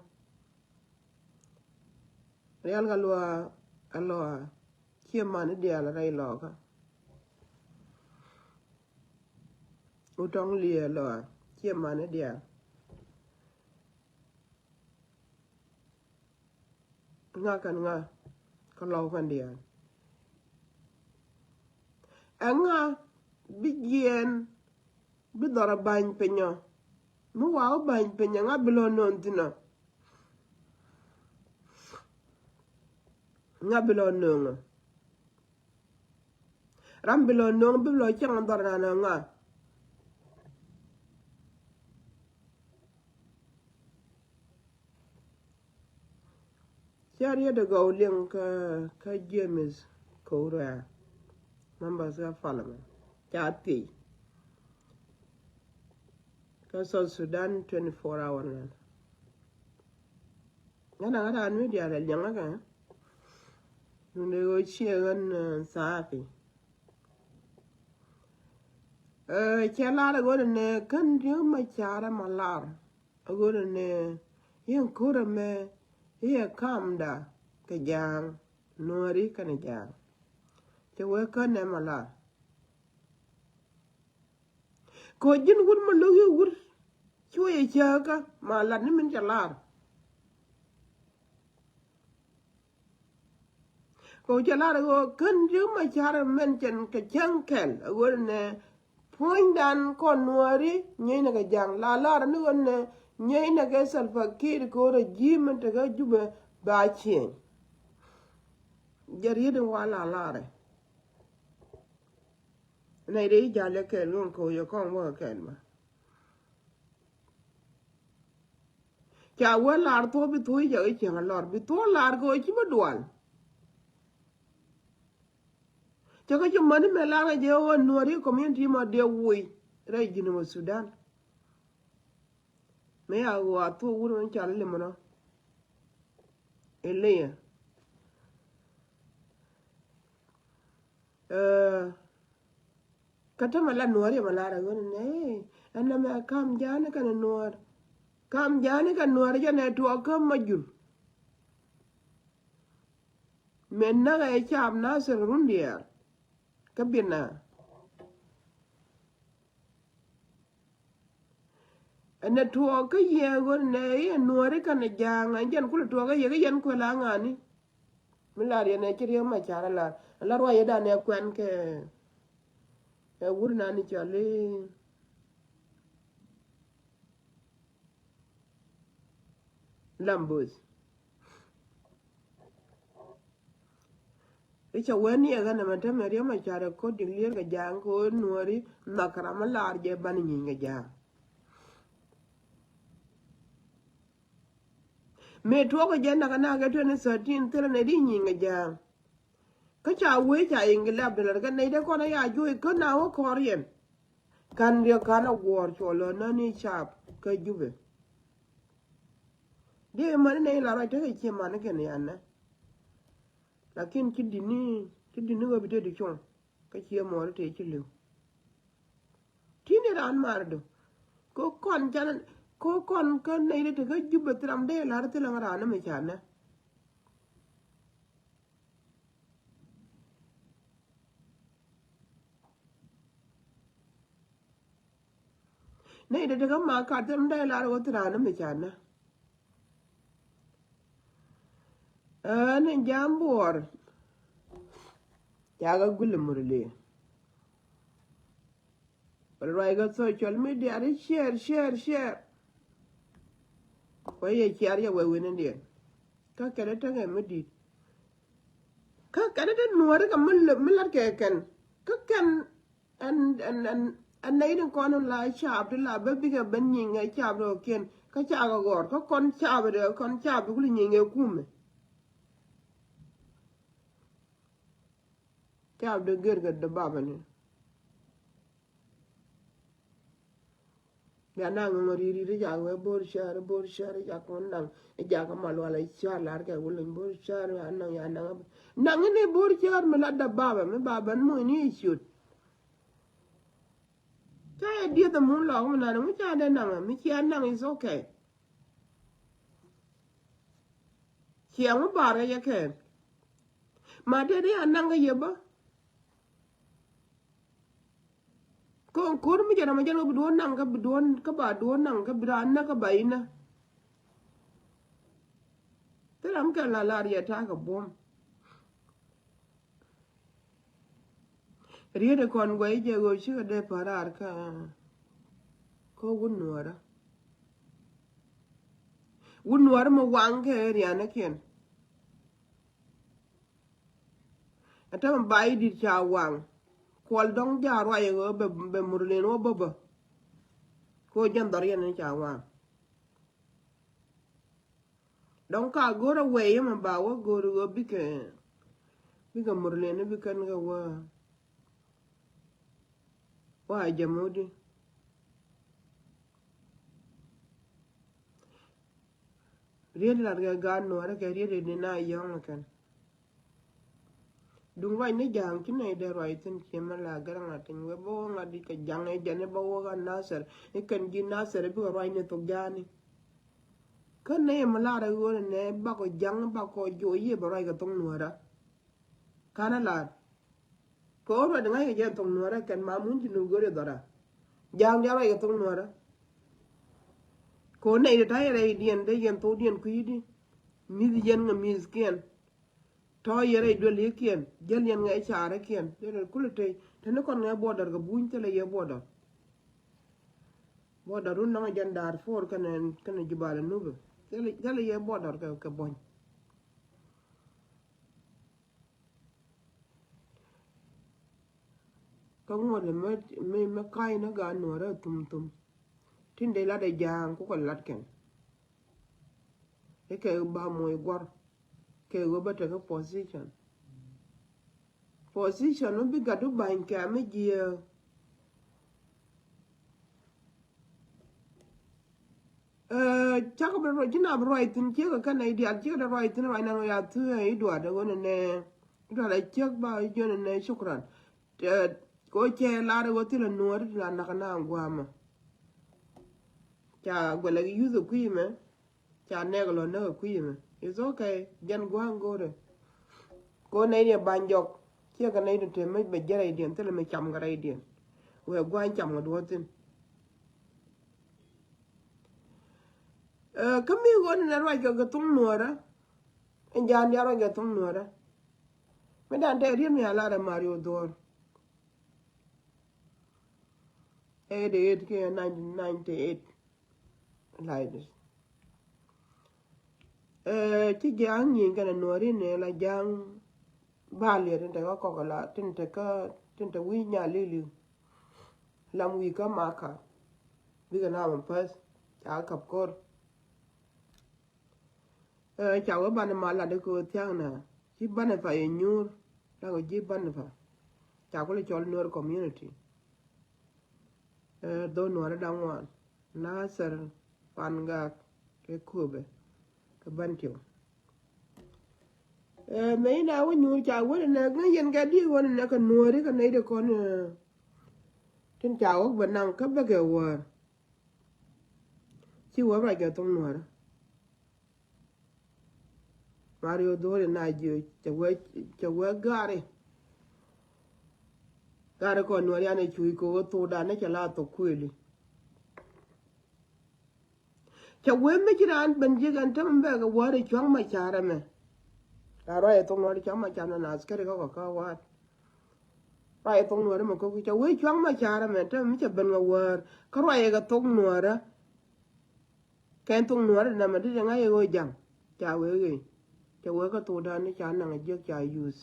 Rial kɛ luaa, kɛ luaa. Ciɛ mani diaal rɛy lɔkä. Wutɔŋ liɛ lɔaa. Ciɛ mani diaal. Ŋa kɛn ŋa kɛ lɔw kɛn diaal. Ɛŋa bi jiɛɛn bi dhɔrɔ ba̱ny pinyɔ. Mi wa wä ba̱ny pinyɔ ŋa bi lɔ nööŋ thi̱n ɔ. Ŋa bi lɔ nööŋ ɔ. Ram bi lɔ nööŋ bi lɔ cäŋ dhɔr nan ɛ ŋa. Ca riet ɛ gɔw liŋ kä, kä James Kowra, members kä parliament. Ca thiec. Kä South Sudan twenty four hour nan. Ŋän a ŋät an mi diaal ɛ liɛŋä kɛ. Duundɛ ɣöö ciɛ ɣän, eh, thapi. Eh, cɛ lar ɛ ɣöö nɛ kän Riek Machar ma lar. A ɣöö nɛ yɛn ko̱r ɛmɛ i̱ ɛ kamda kɛ ja̱a̱ŋ, nuɔ̱ɔ̱ri kɛnɛ ja̱a̱ŋ. Cɛ wee kän nɛ ma lar. Kɛ ji̱n wut ma lo̱k i̱ wut cuɛ cääkä ma lat ni min cɛ lar. Kɛ wut cɛ lar ɣöö kän Riek Machar mɛn cɛn kɛ cäŋ kɛl ɣöö nɛ puɔ̱nydan kɔn nuɔ̱ɔ̱ri nyieynɛ kɛ ja̱a̱ŋ la lar ni ɣöö nɛ nyieynɛ kɛ Salva Kiir kɛ ɣöö rɛ ji̱ min tekä Jubɛ ba cieŋ. Jɛ riet in wa la larɛ. Nɛy dee i̱ ja̱l yɛ kɛɛl ɣöö kɛ wee yɛ kɔn wäkɛ kɛɛl ma. Ca wee lar thuɔ̱k bi thuɔ̱k i̱ jakä cieŋ a lɔr bi thuɔ̱k lar kɛ wee ci bi dual. Cä kä ci mäni mɛ lar kɛ jɛ ɣöö nuɔ̱ɔ̱ri community ma dee woc rɛy ji̱n wä Sudan. Mëë a ɣöö a thuɔ̱k wut mɛn cal i̱ limänɔ. Iliya. Kä tämɛ la nuɔ̱ɔ̱r yɛ mɛ lar ɛ ɣöö nɛ ɛn nɛmɛ kam ja̱a̱ni kɛnɛ nuɔ̱ɔ̱r. Kam ja̱a̱ni kɛnɛ nuɔ̱ɔ̱r jɛ nɛ tuɔɔk kä ma jul. Mɛ näk ɛ caap Nasir run diaal. Kä bi̱n na. Ɛn ɛ tuɔɔk kä yɛ ɣöö nɛ yɛ nuɔ̱ɔ̱ri kɛnɛ ja̱a̱ŋ ɛn jɛn kulɛ tuɔɔk kä yɛ kä yɛn kuɛ la ŋa̱ni. Mi lar yɛn ɛ ci Riek Machar ɛ lar ɛ la ruac yɛ danɛ kuɛn kɛ. Ɛ wur nani cɔl i̱ Lambos. I̱ cɛ wen ni ɛ ɣän ɛmɛ tämɛ Riek Machar ɛ ko̱t dik lier kɛ ja̱a̱ŋ kɛ ɣöö nuɔ̱ɔ̱ri nhɔk kɛ ram mi lar jɛ ban i̱ nyiny kɛ ja̱a̱ŋ. Mëë tuɔɔk kɛ jɛ nak ɛ nak kɛ twenty thirteen thilɛ nɛ di nyiny kɛ ja̱a̱ŋ. Kä ca wee ca iŋgilɛp dee lar kɛ nɛy dee kɔn ɛ ya juɔc kä na wä kɔr yɛn. Kan riɛk kan a guɔ̱ɔ̱r cuɔ lɔ nä ni cap kä Jubɛ. Dee mani nɛy la ruac tekɛ cie mani kɛn yan nɛ. Lakin ci di̱t ni, ci di̱t ni ɣä bi te di cuɔ̱ŋ. Kä ciɛ muɔɔri tëë ci li̱w. Ti̱n i̱ raan mar do̱. Ko kɔn canɛ, ko kɔn kä nɛy dee te kä Jubɛ thil ram dee la̱r thil ram raan mi canɛ. Nɛy dee te kä ma kat thil ram dee la̱r ɣöö thil raan mi canɛ. Ɛn in jam buɔɔr. Cakɛ gul murli. Bɛ ruac kɛ social media ri share, share, share. Kuɛ yɛ share yɛ wee wi̱n in diɛn. Kä kɛn i̱ tekɛ mi di̱i̱t. Kä kɛn i̱ te nuɔ̱ɔ̱ri kɛ mi lät kɛ kɛn. Kä kɛn ɛn ɛn ɛn ɛn nɛy tin kɔn in la caap ti la bä bikɛ ben nyiŋ ɛ caap ti kɔ̱kiɛn kä caap kɛ gɔ̱r kä kɔn caap ti kɔn caap ti kuli nyiŋ ɛ kumɛ. Caap ti gër kɛ däbabä ni. Bia naŋ ŋäŋ ri̱i̱t ri̱i̱t jak wee bo̱r cäär bo̱r cäär jak wä naŋ. Jak kä mal wal cäär lar kɛ wä leny bo̱r cäär ya naŋ ya naŋ. Naŋ ni bo̱r cäär mi la däbabä mi ba ben muc ni ciöt. Ca yɛ dieth amun lɔk mi nani mi ca dee naŋ mi cia naŋ is okay. Ciɛ ŋu bar kɛ yɛ kɛn. Ma dee dee a naŋ kɛ yɛ bä. Kä ko̱r mi jɛn ɔmɔ jɛn kä bi duɔ̱ɔ̱n naŋ kä bi duɔ̱ɔ̱n kä ba duɔ̱ɔ̱n naŋ kä bi raan nä kä ba inä. Thil ram kɛn la lar yɛ ta̱a̱ kɛ buɔ̱m. Riet ikɔn guɛy jɛ ɣöö cikɛ dee pa̱raar kä kä wun nuɔɔrä. Wun nuɔɔrä mi waŋ kɛ rianikiɛn. Ɛn tämɛ ba idit ca waŋ kuɔl dɔ̱ŋ ja̱ ruac ɣöö bɛ bɛ murlen wä bäbä. Kɛ ɣöö jɛn dhɔr yɛn ca waŋ. Dɔ̱ŋ ka go̱r away yɛ mɛ ba wä go̱r ɣöö bikɛ bikɛ murlen bikɛn kɛ wä. Wä a jɛ mudi. Riet lat kɛ gaat nuɔrɛ kɛ riet ni na yɔ̱ŋ kɛn. Duŋ ruac ni ja̱a̱ŋ ci nɛy dee ruac thi̱n ciɛ mɛ la gɛr ŋa̱t thi̱n wee bä wä ŋa̱t kɛ ja̱ŋ ɛ jɛn ɛ bä wä ɣän Nasir. Ikɛn ji̱ Nasir bikɛ ruac ni thok ja̱a̱ni. Kä nɛy ɛmɛ lar ɛ ɣöö nɛ bakɔ ja̱ŋ bakɔ joc yiëë bɛ ruac kɛ thok nuɔrä. Ka̱n a lar kɛ ɣöö ruac di ŋa̱ckɛ jɛ thok nuɔrä kɛn ma mun ci ni go̱r ɛ dhɔra. Ja̱a̱ŋ diaal ruac kɛ thok nuɔrä. Kɛ ɣöö nɛy di ta̱yɛ rɛydiɛn dee yɛn thokdiɛn kui̱di. Mi̱th yɛn ŋä mi̱thkiɛn. Tɔ̱ yɛ rɛy duël yikiɛn jäl yɛn ŋɛ ca̱rä kiɛn. Yɛn kulɛ tey teni kɔn ŋɛ border kɛ buny thilɛ yɛ border. Border run nɔŋ jɛn Darfur kɛnɛ kɛnɛ Jubal Nubɛ. Thilɛ thilɛ yɛ border kɛ kɛ buny. Kä ŋuɔ̱t mɛ mɛ mɛ ka̱y ni gaat nuɔ̱ɔ̱rä thum thum. Tin dee lat ɛ ja̱a̱ŋ kukɛ lat kɛn. Ikɛ ba moc guɔ̱r kɛ ɣöö bä tekɛ position. Position mi bi gat du ba̱ny kɛ mi jiääk. Cakɛ bi ruac ci na bi ruac thi̱n ciek kɛ kɛn nɛy diaal ciek dee ruac thi̱n ruac nan ya thuee iduat ɛ ɣöö nɛ nɛ iduat ɛ ciek ba jiön nɛ nɛ cukran. Kɛ ɣöö cɛ lar ɛ ɣöö thilɛ nuɔɔri ti la nak na gua̱a̱mä. Ca guɛlɛ yuth ɛ kui̱ mɛ. Ca nɛk lɔ näk ɛ kui̱ mɛ. It's okay. Jɛn gua̱a̱ŋ go̱o̱rɛ. Kɛ ɣöö nɛy ni ɛ ba̱ny jɔk ciɛ kɛ nɛy ni te mɛ bɛ jɛ rɛydiɛn thilɛ mɛ cam kɛ rɛydiɛn. Wee gua̱a̱ŋ cam kɛ duɔ̱ɔ̱r thi̱n. Kä mi ɣöö ni nɛ ruac kɛ kɛ thuŋ nuɔ̱ɔ̱rä. Ɛn ja̱a̱n diaal ruac kɛ thuŋ nuɔ̱ɔ̱rä. Mi dan tɛ riet mi a lar ɛ Mario Dhuɔ̱ɔ̱r. Eighty eight kiɛ nineteen ninety eight. Like this. Ci ja̱a̱ŋ nyieny kɛnɛ nuɔ̱ɔ̱ri ni la ja̱a̱ŋ baliɛ tin te kä kɔk la tin te kä tin te wi̱i̱ nya lili. Lam wi̱i̱ kä maka bikɛ lam päth ca käp ko̱r. Ca wee banɛ ma lat ikɛ thia̱a̱ŋ na ci banɛ pa yɛ nyuur. Lakɔ ji̱ banɛ pa ca kulɛ cɔl Nuer community. Dhok Nuäärä da̱ŋ ŋuan Nasir, Pangak kɛ Köpɛ kɛ Bentiu. Mëë inɛ wä nyuur ca wä nɛ ŋäc yɛn kɛ di̱i̱t wä nɛ kɛ Nuääri kɛ nɛy ti kɔn tin ca wä bɛ naŋ kä bäkɛ wäär. Ci wä ruac kɛ thok Nuäärä. Mario Dholi na jiö cɛ wee cɛ wee gari. Gari kɔn Nuäärä yan ɛ cuuc kɛ wä thokdan ni cɛ la thok kuëli. Cɛ wee mi ci raan ben ji̱ kɛn tämɛ bɛ kɛ wäär ɛ cua̱ŋ ma ca̱rä mɛ. La ruac ɛ thok nuɔ̱ɔ̱ri cam ma cam na na askari kä kɔ kä wa̱a̱t. Ruac ɛ thok nuɔ̱ɔ̱ri mɛ ko̱ki ca wee cuaŋ ma carɛ mɛ te mi ca ben ŋa wäär. Kä ruac ɛ kɛ thok nuɔ̱ɔ̱rä. Kɛn thok nuɔ̱ɔ̱rä nɛmɛ ti te ŋa̱c ɛ ɣöö ja̱ŋ. Ca wee ɣee. Ca wee kä thok da̱a̱n ni ca naŋ ɛ jiäk ca use.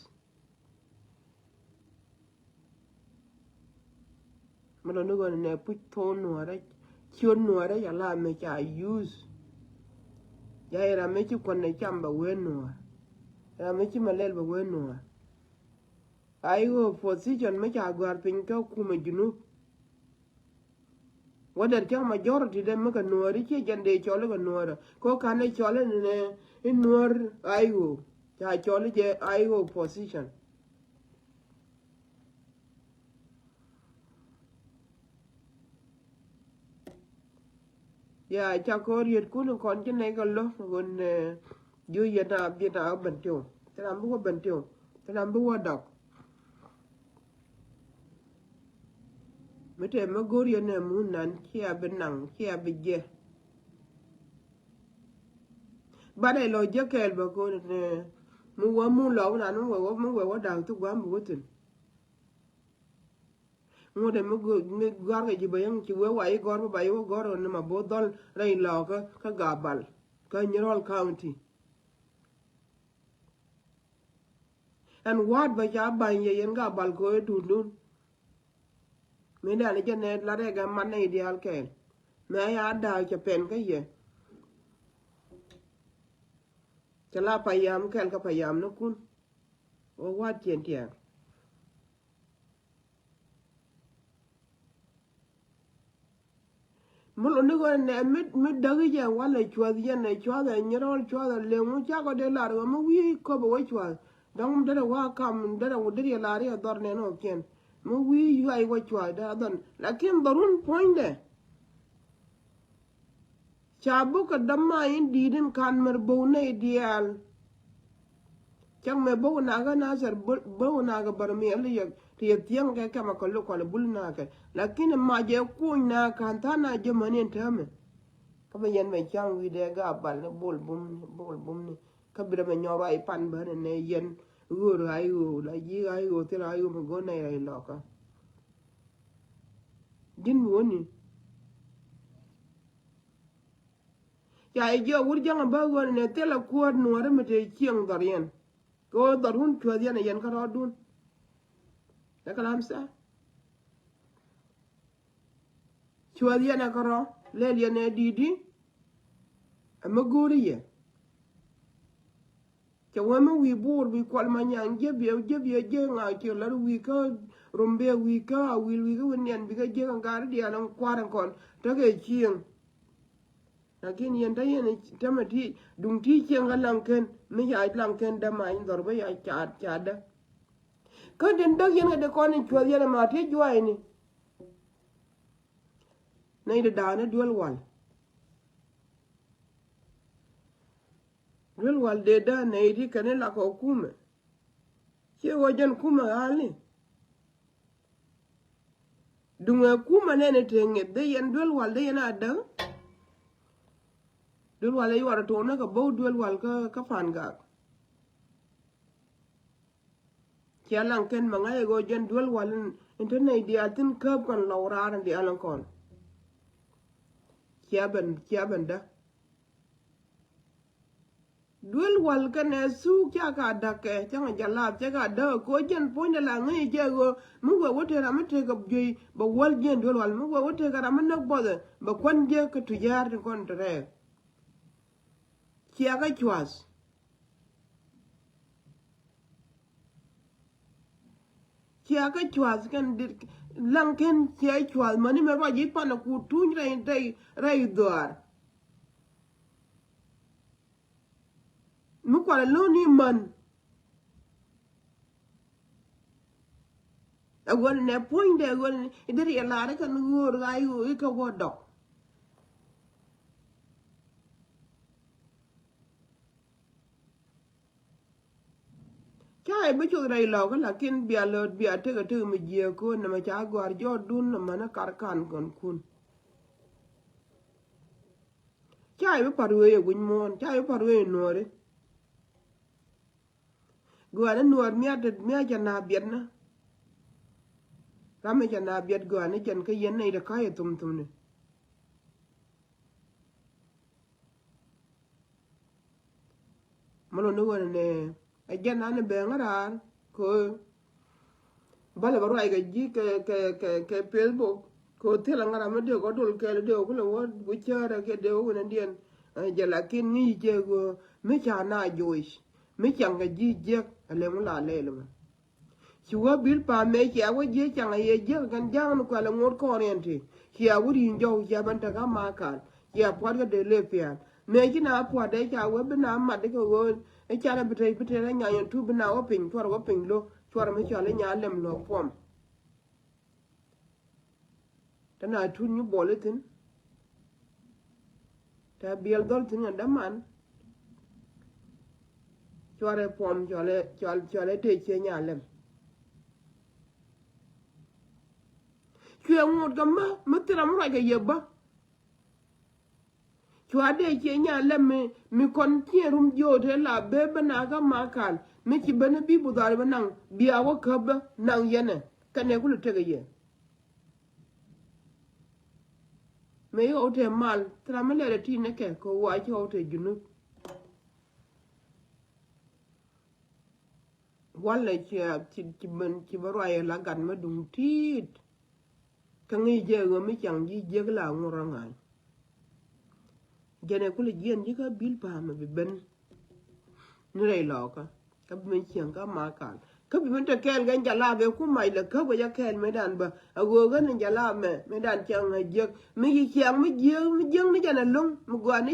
Mi lɔ ni ɣöö nɛ puc thok nuɔ̱ɔ̱rä, ciöt nuɔ̱ɔ̱rä ca la mi ca use. Ya yɛ ram mi ci kuɔn nɛ cam bɛ wee nuɔ̱ɔ̱r. Ram mi ci ma lɛl bɛ wee nuɔ̱ɔ̱r. Ai ɣöö position mi ca gɔ̱a̱r piny kä kumɛ Junub. Wä dɛr cäŋ majority dɛ mi kɛ nuɔ̱ɔ̱ri ciɛ jɛn dee cɔl kɛ nuɔ̱ɔ̱rä. Kɛ ɣöö ka̱n dee cɔl in, in nuɔ̱ɔ̱r ai ɣöö. Ca cɔl jɛ ai ɣöö position. Ya, ca kɔn riet kun kɔn ci nɛy kɛ lɔ ɣön, eh, jiö yɛn a biɛ na ben tiw. Thil am bi wä ben tiw. Thil am bi wä dɔk. Mi te mi go̱r yɛn ɛ mun nan cia bi naŋ, cia bi jɛ. Bat ɛ lɔ jɛ kɛɛl bä ko̱n, eh, mi wä mun lɔk nan mi wɛ wä, mi wɛ wä da̱k thi gua̱a̱m bi wä thi̱n. Ŋut ɛ mi gɔ̱a̱r kɛ ji̱ bä yäŋ ci wee wa i̱ gɔ̱r bä ba i̱ wä gɔ̱r ɣän ni ma bo̱o̱th dhɔl rɛy lɔɔkä kä Gabal kä Nyirol County. Ɛn wa̱a̱t bä ca ba̱ny yɛ yɛn Gabal kɛ ɣöö dundun. Mëë dɛn jɛ nɛ lat ɛ gɛ mat nɛy diaal kɛɛl. Mëë ya da̱a̱k cɛ pɛn kä yɛ. Cɛ la payam kɛl kä payam ni kun. Wä wa̱a̱t ciɛn tiɛɛk. Mi lɔ ni ɣöö nɛ mi, mi däk i̱ jɛ walɛ cua̱th yɛn ɛ cua̱th ɛ Nyirol cua̱th ɛ leŋ ŋu cakɔ dee lar ɣöö mi wi̱i̱ köpɛ wä cua̱th. Dɔ̱ŋ mi derɛ wä kam derɛ wä derɛ lar i̱ ɛ dhɔr nɛn ɔ kiɛn. Mi wi̱i̱ yuay wä cua̱th derɛ dhɔr. Lakin dhɔrun puɔ̱nydɛ. Ca buk kɛ däma in di̱i̱t in kan mɛr bo̱w nɛy diaal. Cäŋ mɛ bo̱w nakä Nasir, bo̱w nakä bär miɛl ti yɛ, ti yɛ thiäŋ kɛ kɛmɛ kɛ lo̱k kɔlɛ bul nakä. Lakin ma jɛ kuny nakä tha̱a̱ŋ na jɛ mäni in täämɛ. Kä mɛ yɛn mɛ ca̱ŋ wi̱i̱ dee Gabal ni bol bum ni, bol bum ni. Kä bi rɛ mɛ nyɔr ruac pan bä ni nɛ yɛn ɣöö ruac ɣöö la ji̱ ruac ɣöö thil ruac ɣöö mɛ go̱o̱r nɛy rɛy lɔkä. Ji̱n mi wäni. Ca i̱ jiɔk wur jäŋ a bä ɣöö nɛ thilɛ kuäär nuɔ̱ɔ̱ri mi te cieŋ dhɔr yɛn. Kɛ ɣöö dhɔr wun cuäth yɛn a yɛn kä rɔɔdun. Ɛ kɛ lam sa. Cuäth yɛn a kä rɔɔ lɛl yɛn ɛ di̱i̱t i̱. Ɛ mi go̱o̱ri yɛ. Cɛ wee mi wi̱i̱ Bor bi Kuɔl Manyaŋ jiäk biɛ jiäk biɛ jiäk ŋa ciɛ lat wi̱i̱ kä Rumbek wi̱i̱ kä Awil wi̱i̱ kä Winiɛn bikɛ jiäk ŋa gari diaal in kua̱r in kɔn tekɛ cieŋ. Lakin yɛn te yɛn tämɛ ti duŋ ti cieŋ kä Laŋkɛn mi ca Laŋkɛn däma in dhɔr bä ya ca ca dä. Kä den däk yɛn kɛ dee kɔn in cuɔth yɛn ɛma ti jua̱a̱cni. Nɛy dee da̱a̱n in duel wal. Duel wal dee dä nɛy ti kɛn in lakɔ kumɛ. Ciɛ wä jɛn kumɛ ɣa̱a̱li. Duŋɛ kumɛ nɛn in te ŋi̱eth dee yɛn duel wal dee yɛn a däk. Duel wal ɛ yuɔr ɛ tuɔɔk ni kɛ bo̱w duel wal kä, kä Pan Gak. Cia Laŋkɛn mɛ ŋa̱c ɛ ɣöö jɛn duel wal in, in te nɛy diaal thi̱n käp kɔn lɔw raar in diaal in kɔn. Cia ben, cia ben dä. Duel wal kɛnɛ thuk ca ka da̱k kɛ cäŋ a jalap ca ka da̱k kɛ koc jɛn puɔ̱nydɛ la ŋäc jɛ ɣöö mi wee wä tëë ram mi tëë kɛ juey bɛ wäl jiɛn duel wal mi wee wä tëë kɛ ram mi näk buɔthɛ bɛ kuän jɛ kɛ tujaar tin kɔn te rɛɛk. Cia kä cua̱th. Cia kä cua̱th kɛn dit Laŋkɛn cia cua̱th mäni mɛ ruac ji̱ panɛ ku tuny rɛy rɛy rɛy dhuaar. Mi kualɛ lo̱n i̱ män. Ɛ ɣöö nɛ puɔ̱nydɛ ɛ ɣöö i̱ deri ɛ lar i̱ kɛn ɣöör ɣa̱c ɣöö i̱ kɛ wä dɔk. Ca i̱ bi cuth rɛy lɔkä lakin bia lät bia tek a tek mi jiääk ko̱n nɛmɛ ca gɔ̱a̱r jɔɔtdun nɛmɛ ni kar kan kɔn kun. Ca i̱ bi pa̱t wee ɛ wi̱c muɔ̱ɔ̱n ca i̱ bi pa̱t wee ɛ nuɔ̱ɔ̱ri. Gɔaa ni nuɔɔr mia̱t mia̱t ca na biɛt ni. Ram mi ca na biɛt gɔaa ni jɛn kä yɛn nɛy ti ka̱c ɛ thum thum ni. Mɛ lɔ ni ɣöö nɛ ɛ jɛn an bɛ ŋä raar kɛ ɣöö bälɛ bä ruac kɛ ji̱ kɛ kɛ kɛ kɛ Facebook kɛ ɣöö thilɛ ŋä ram mi dee kɔ dol kɛɛl dee kɔ kulɛ wä gui̱c cäärä kɛ dee kɔ wi̱nɛ diɛn. Jɛ lakin ŋi̱i̱c jɛ ɣöö mi ca na joc mi ciaŋ kɛ ji̱ jiäk a lɛ ŋu la lɛɛl mɛ. Ci wä bil pamɛ cia wä jiɛ caŋ a yɛ jiäk kɛn ja̱a̱ŋ ni kuɛl a ŋot kɔɔriɛn ti. Cia wä ri̱i̱ŋ jɔw cia ben tek a makan cia puɔt kä dee lep pian. Mëë ci na puɔt dee ca wä bi na mat di kɛ ɣöö i̱ cal a bi tec bi tec a nyany ɛn tu bi na wä piny cuɔr wä piny lo̱ cuɔr mi cɔl i̱ nya lem lo̱ puɔm. Te na tut nyi buɔli thin. Te biɛl dhɔl thin kɛ däman. Cuarɛ puɔm cualɛ cual cualɛ tëë ciɛ nya lɛm. Cuɛ ŋot kɛ mä mä thil ram ruac kɛ yɛ bä. Cua dee cie nya lɛ mi mi kɔn cie rum jiööt te la bee bä na kä ma kal mi ci ben bi budhar bä naŋ bia wä käp bä naŋ yɛnɛ kɛnɛ kulɛ tekɛ yɛ. Mëë i̱ ɣɔw te mal thil ram mi lɛt ɛ ti ni kɛ kɛ wa ci ɣɔw te junub. Walɛ ci ci ci ben ci bä ruac ɛ la gat mä duŋ ti̱i̱t. Kä ŋi̱i̱c jɛ ɣöö mi caŋ ji̱ jiäk la ŋuɔ̱t rɔ ŋa̱a̱ny. Jɛn ɛ kulɛ jiɛn ji̱ kä bil pa̱a̱m ɛ bi ben. Ni rɛy lɔɔkä kä bi ben cieŋ kä ma kal kä bi ben te kɛɛl kɛn ca laap ɛ ku mac lɛ käp kɛ jɛ kɛɛl mëëdan bä. A ɣöö ɣän ni ca laap mɛ mëëdan ciaŋ ɛ jiäk mi ci ciaŋ mi jiäk mi jiäk ni jɛn ɛ lo̱ŋ mi gɔaa ni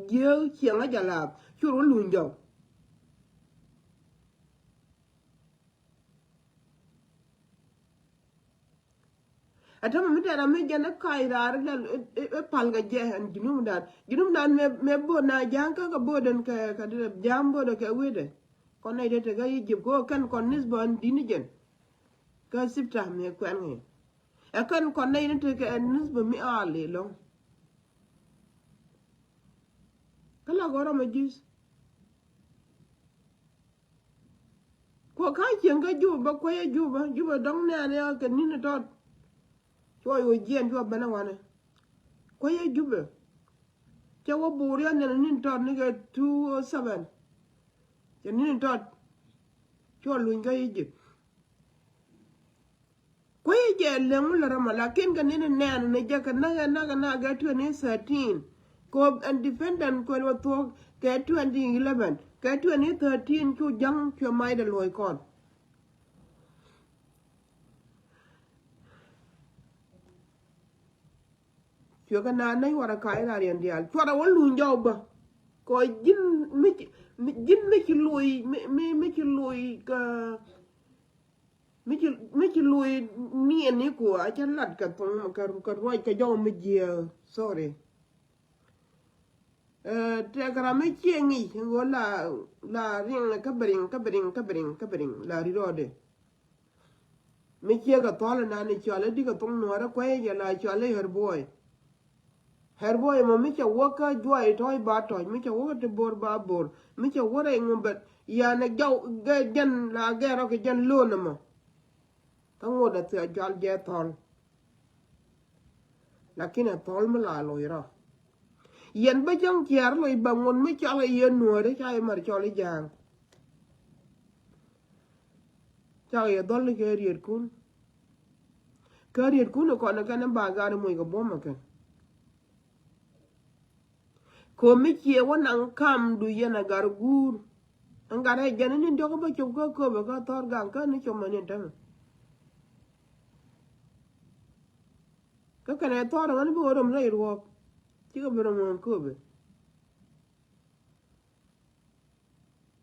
jiäk ciaŋ ɛ ca laap. Cur wä luny jɔw. Ɛ tämɛ mi tɛt ram mi jɛn ɛ kac raar ɛ pal kɛ jɛ ɛn junubdan. Junubdan mɛ bot na ja̱a̱ŋ kä kɛ bot ɛn kɛ kɛ ja̱a̱ŋ bot ɛ kɛ wetdɛ. Kɔn nɛy tɛ tekä Egypt kɛ kɛn kɔn nisba ɛn di̱t ni jɛn. Kä sipta mi kuɛn kɛ ɛ kɛn kɔn nɛy ni tekɛ ɛn nisba mi aal ilɔŋ. Kä la gɔrɔ mɛ jus. Kuɔ ka̱n cieŋ kä Jubɛ bä kuecä Jubɛ, Jubɛ dɔ̱ŋ nɛɛni ɔ kɛ ni̱n tɔt. Cuɔ yo̱o̱ jiɛn cuɔ ben ɛ wanɛ. Kuecä Jubɛ. Cɛ wä buur yɔ nɛn ni̱n tɔt ni kɛ two oh seven. Cɛ ni̱n tɔt. Cuɔ luny kä Egypt. Kuecä jɛ leŋ wä lɛ rɔmɔ lakin kɛ ni̱n nɛɛn ni jɛ kɛ näk ɛ näk ɛ näk kɛ twenty thirteen. Kop independent kuɛl wä thuɔ̱k kɛ twenty eleven kɛ twenty thirteen cu ja̱ŋ cuɛ macdɛ luɔ̱c kɔn. Cuɛ kɛ naan nɛy warɛ ka̱a̱c rariɛn diaal cuarɛ wä luny jɔw bä. Kɔ ji̱n mi ci, mi, ji̱n mi ci loc, mi, mi, mi ci loc kä, mi ci, mi ci loc niɛn ni kuɔ a cä lat kɛ thoŋ kɛ, kɛ ruac kɛ jɔw mi jiɛ, sorry. Ɛ, tɛk ram mi ciɛ ŋic ɣöö la, la riŋ kä bi riŋ, kä bi riŋ, kä bi riŋ, kä bi riŋ, la ri rɔɔdɛ. Mi ciɛ kɛ thɔl inan i̱ cɔal i̱ dikɛ thoŋ nuɔɔrä kuecä jɛ la cɔal i̱ Herboy. Herboy mɔ mi cɛ wä kä juay tɔ̱ɔ̱c ba tɔ̱ɔ̱c, mi cɛ wä kä ti bo̱r ba bo̱r, mi cɛ wä rɛy ŋumbɛt, yan ɛ jɔw gɛ jɛn la gɛ rɔ kɛ jɛn lo̱o̱n ɛmɔ. Kä ŋot ɛ thiɔc cɔal jɛ thɔl. Lakin ɛ thɔl mi la loc rɔ. Yɛn bä cäŋ ciɛɛr loc bä ŋot mi cɔal kɛ yɛ nuɔɔri ca yɛ mär cɔl i̱ ja̱a̱ŋ. Cak yɛ dhɔl ni kɛ rietkun. Kɛ rietkun ikɔn ikɛn in ba gar imuc kɛ buɔ̱m ikɛn. Ko̱mi ciɛ wä naŋ kamdu yɛn a gar guur. Ɛn gat ɛ jɛn in in diɔk bä cop kä köpɛ kä thɔr gaŋ kä ni com ɛn in tämɛ. Kä kɛn ɛ thɔr ŋän bi wä rom rɛy ruɔk. Cikɛ bi rom ŋän köpɛ.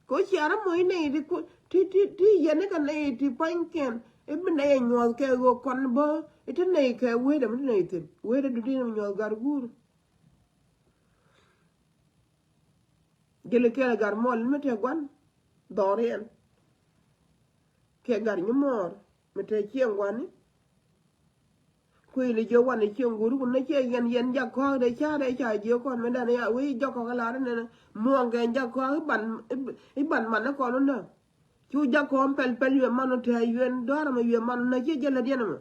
Ko ciara moc nɛy ti ku ti ti ti yɛn ni kɛ nɛy ti pua̱nykiɛn i̱ bi nɛy ɛ nyuɔth kɛ ɣöö kɔn bä i̱ ti nɛy kɛ wecdɛ mi ti nɛy thi̱n wecdɛ duti ni nyuɔth gat guur. Jeli kɛl gat mɔl mi te guan dhɔriɛn kɛ gat nyi mɔɔr mi te cieŋ guani. Kui̱ li jiök wan i̱ cieŋ guur kun ni ciɛ yɛn yɛn jak kɔak dee ca dee ca jiök kɔn mi dan ya wee i̱ jɔk kɔk ilar inɛn muɔ̱ɔ̱ŋ kɛ jak kɔak i̱ ban i̱ ban man ni kɔn wundä. Cu jak kɔn pɛl pɛl yuɛ man ɔ tɛɛ yuɛ dɔ̱r ɛmɛ yuɛ man ɔ na ciɛ jɛ lät yɛn ɛmɛ.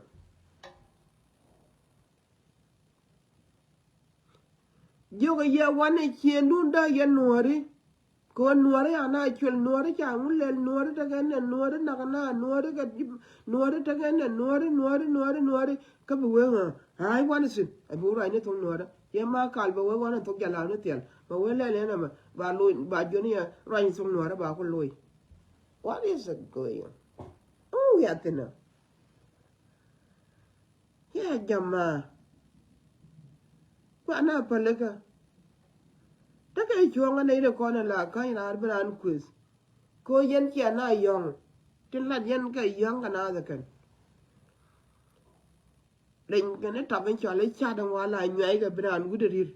Jiök ɛ yɛ wanɛ ciëŋdun dee yɛ nuɔ̱ɔ̱ri. Kɛ ɣöö nuɔ̱ɔ̱ri ana cuɛl nuɔ̱ɔ̱ri ca ŋu lɛl nuɔ̱ɔ̱ri tekɛ nɛ nuɔ̱ɔ̱ri nak na nuɔ̱ɔ̱ri kɛ jip nuɔ̱ɔ̱ri tekɛ nɛ nuɔ̱ɔ̱ri nuɔ̱ɔ̱ri nuɔ̱ɔ̱ri nuɔ̱ɔ̱ri. Kä bi wee ɣä. Ay wanɛ thi̱n a bi wä ruacni thok nuɔ̱ɔ̱ri. Yɛ ma kal bɛ wee wanɛ thok jɛ la̱a̱ni thiɛl bɛ wee lɛl ɛn ɛmɛ ba loc ba jiɔni yɛ ruacni thok nuɔ̱ɔ̱ri ba ku loc. What is it going on? Ŋu wiathinä. Ya jama. Kuana pälikä. Tekɛ cuɔ̱ŋä nɛy ti kɔn in la ka̱ny raar bi raan kueth. Ko yɛn cia na yɔ̱ŋ. Tin lat yɛn kɛ yɔ̱ŋ kɛ naath ɛ kɛn. Reny kɛn i̱ tap in cɔal i̱ cat in wal a nyuac kɛ bi raan wi̱cdɛ ri̱r.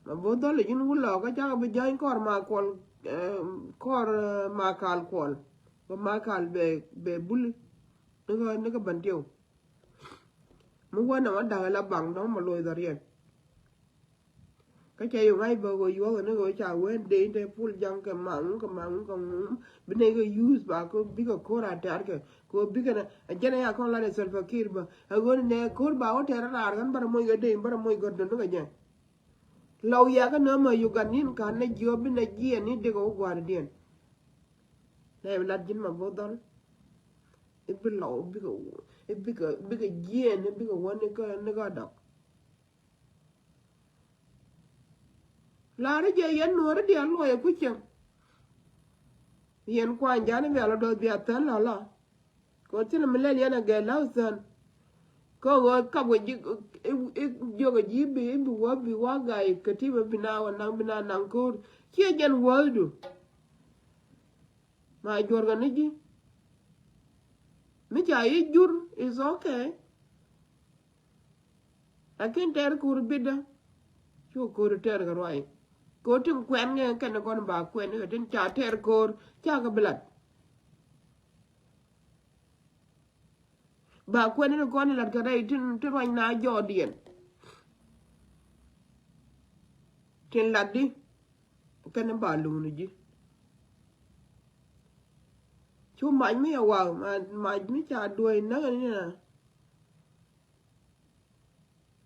Ma bo̱o̱th dhɔl i̱ ji̱n wulɔ kä cakɛ bi jääny kɔr ma kuɔl, eh, kɔr, eh, ma kal kuɔl. Bä ma kal bɛ, bɛ buli. Ni kä, ni kä bän tiɛw. Mi wä nɛ wä da̱k ɛ la baŋ dɔ̱ŋ ma loc dhɔriɛn. Kä cɛ yɛ ŋa̱c bä ɣöö yuɔth ni ɣöö ca wen dee in te pul jaŋ kɛ maŋ kɛ maŋ kɛ ŋum. Bi nɛ kɛ yuuth ba kɛ bikɛ ko̱r a tɛ̈r kɛ kɛ ɣöö bikɛ nɛ a jɛn ɛ ya kɔn lat ɛ Salva Kiir bä. A ɣöö ni nɛ ko̱r ba wä tɛ̈r raar ɣän bärɛ moc kɛ dee in bärɛ moc gɔ̱r dundä kɛ jɛ. Lɔw yakä nöömä Uganda in ka̱n nɛ jiɔp bi nɛ jiɛn ni dikɛ wä gua̱a̱r diɛn. Nɛ bi lat ji̱n ma bo̱o̱th dhɔl. I̱ bi lɔw bikɛ, i̱ bikɛ, bikɛ jiɛn i̱ bikɛ wä ni kä, ni kä dɔk. La̱r i̱ jɛ yɛn nuɔ̱ɔ̱ri diaal luɔyɛ kui̱ cäŋ. Yɛn kuany ja̱a̱n i̱ bia lɔ dɔ̱th bia thäl lɔ̱lɔ. Kɛ ɣöö thilɛ mi lɛl yɛn a gɛl la̱th thän. Kä ɣöö kap kɛ ji̱ i̱, i̱, i̱ jiök a ji̱ bi, i̱ bi wä bi wä gay kɛ ti bä bi na wä naŋ bi na naŋ ko̱r. Ciɛ jɛn wäthdu. Ma juɔ̱r kɛ ni ji̱. Mi ca yi jur is okay. Lakin tɛɛr ko̱r bitdä. Cu ko̱r tɛɛr kɛ ruac. Ko̱r tin kuɛn kɛ kɛn kɔn ba kuɛn kɛ tin ca tɛɛr ko̱r ca kɛ bi lat. Ba kuɛn ni kɔn lat kɛ rɛy tin, tin ruac na jɔɔdiɛn. Tin lat di. Kɛn ba luŋni ji̱. Cu mac mi a wak, ma-, mac mi ca duɔ̱c näk ni na.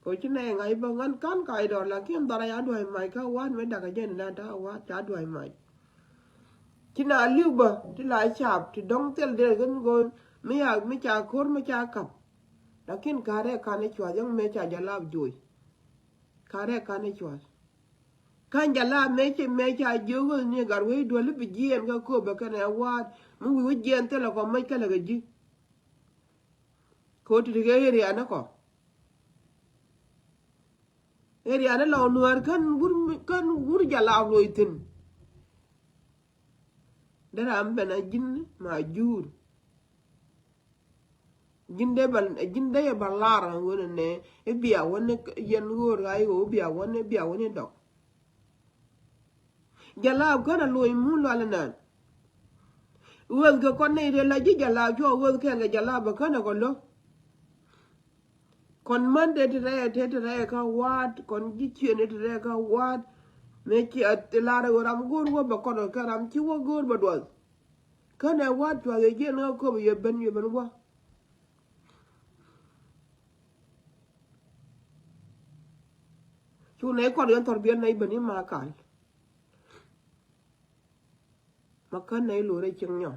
Ko ci nɛ ŋa̱c bä ŋän ka̱n kac dɔr lakin dhɔr a ya dua̱c mac kä wa̱a̱t mi dakä jɛn inan ta̱a̱ wa̱a̱t ca dua̱c mac. Ci na li̱w bä ti la cap ti dɔ̱ŋ thil dee kän go̱o̱n mi ya mi ca ko̱r mi ca kap. Lakin ka̱rɛ ka̱n i̱ cua̱th yäŋ mëë ca jɛ lap joc. Ka̱rɛ ka̱n i̱ cua̱th. Ka̱n jɛ lap mëë ci mëë ca jiök ɣöth ni gat wec duäli bi jiɛɛn kä köpɛ kɛnɛ wa̱a̱t mi wi̱i̱ wä jiɛɛn thilɛ kɔ mäc kälɛ kɛ ji̱. Kɛ ɣöö ti ti kɛ area ni kɔ. Area ni lɔ nuäär kän wur, kän wur jɛ lap loc thi̱n. Dee ram ben a ji̱n ma jur. Ji̱n dee ba, ji̱n dee ba lar a ɣöö nɛ i̱ bia wä ni yɛn ɣöör ɣa̱c ɣöö i̱ bia wä ni, i̱ bia wä ni dɔk. Jɛ lap känɛ loc mun lual inan. Ɣöth kɛ kɔn nɛy rɛl la ji̱ jɛ lap cuɔ ɣöth kɛn kɛ jɛ lap bɛ känɛ kɔ lo̱k. Kɔn Monday ti rɛɛ, te ti rɛɛ kä wa̱a̱t, kɔn ji̱ ciëëni ti rɛɛ kä wa̱a̱t. Mëë ci a ti lar ɣöö ram go̱o̱r wä bɛ kɔn kɛ ram ci wä go̱o̱r bɛ duɔth. Känɛ wa̱a̱t cuath yɛ jiɛn ɣä köp yɛ ben, yɛ ben wä. Cu nɛy kɔn yɛn thɔr biɛl nɛy ben i̱ ma kal. Ma kän nɛy lorɛ cieŋ nyɔ.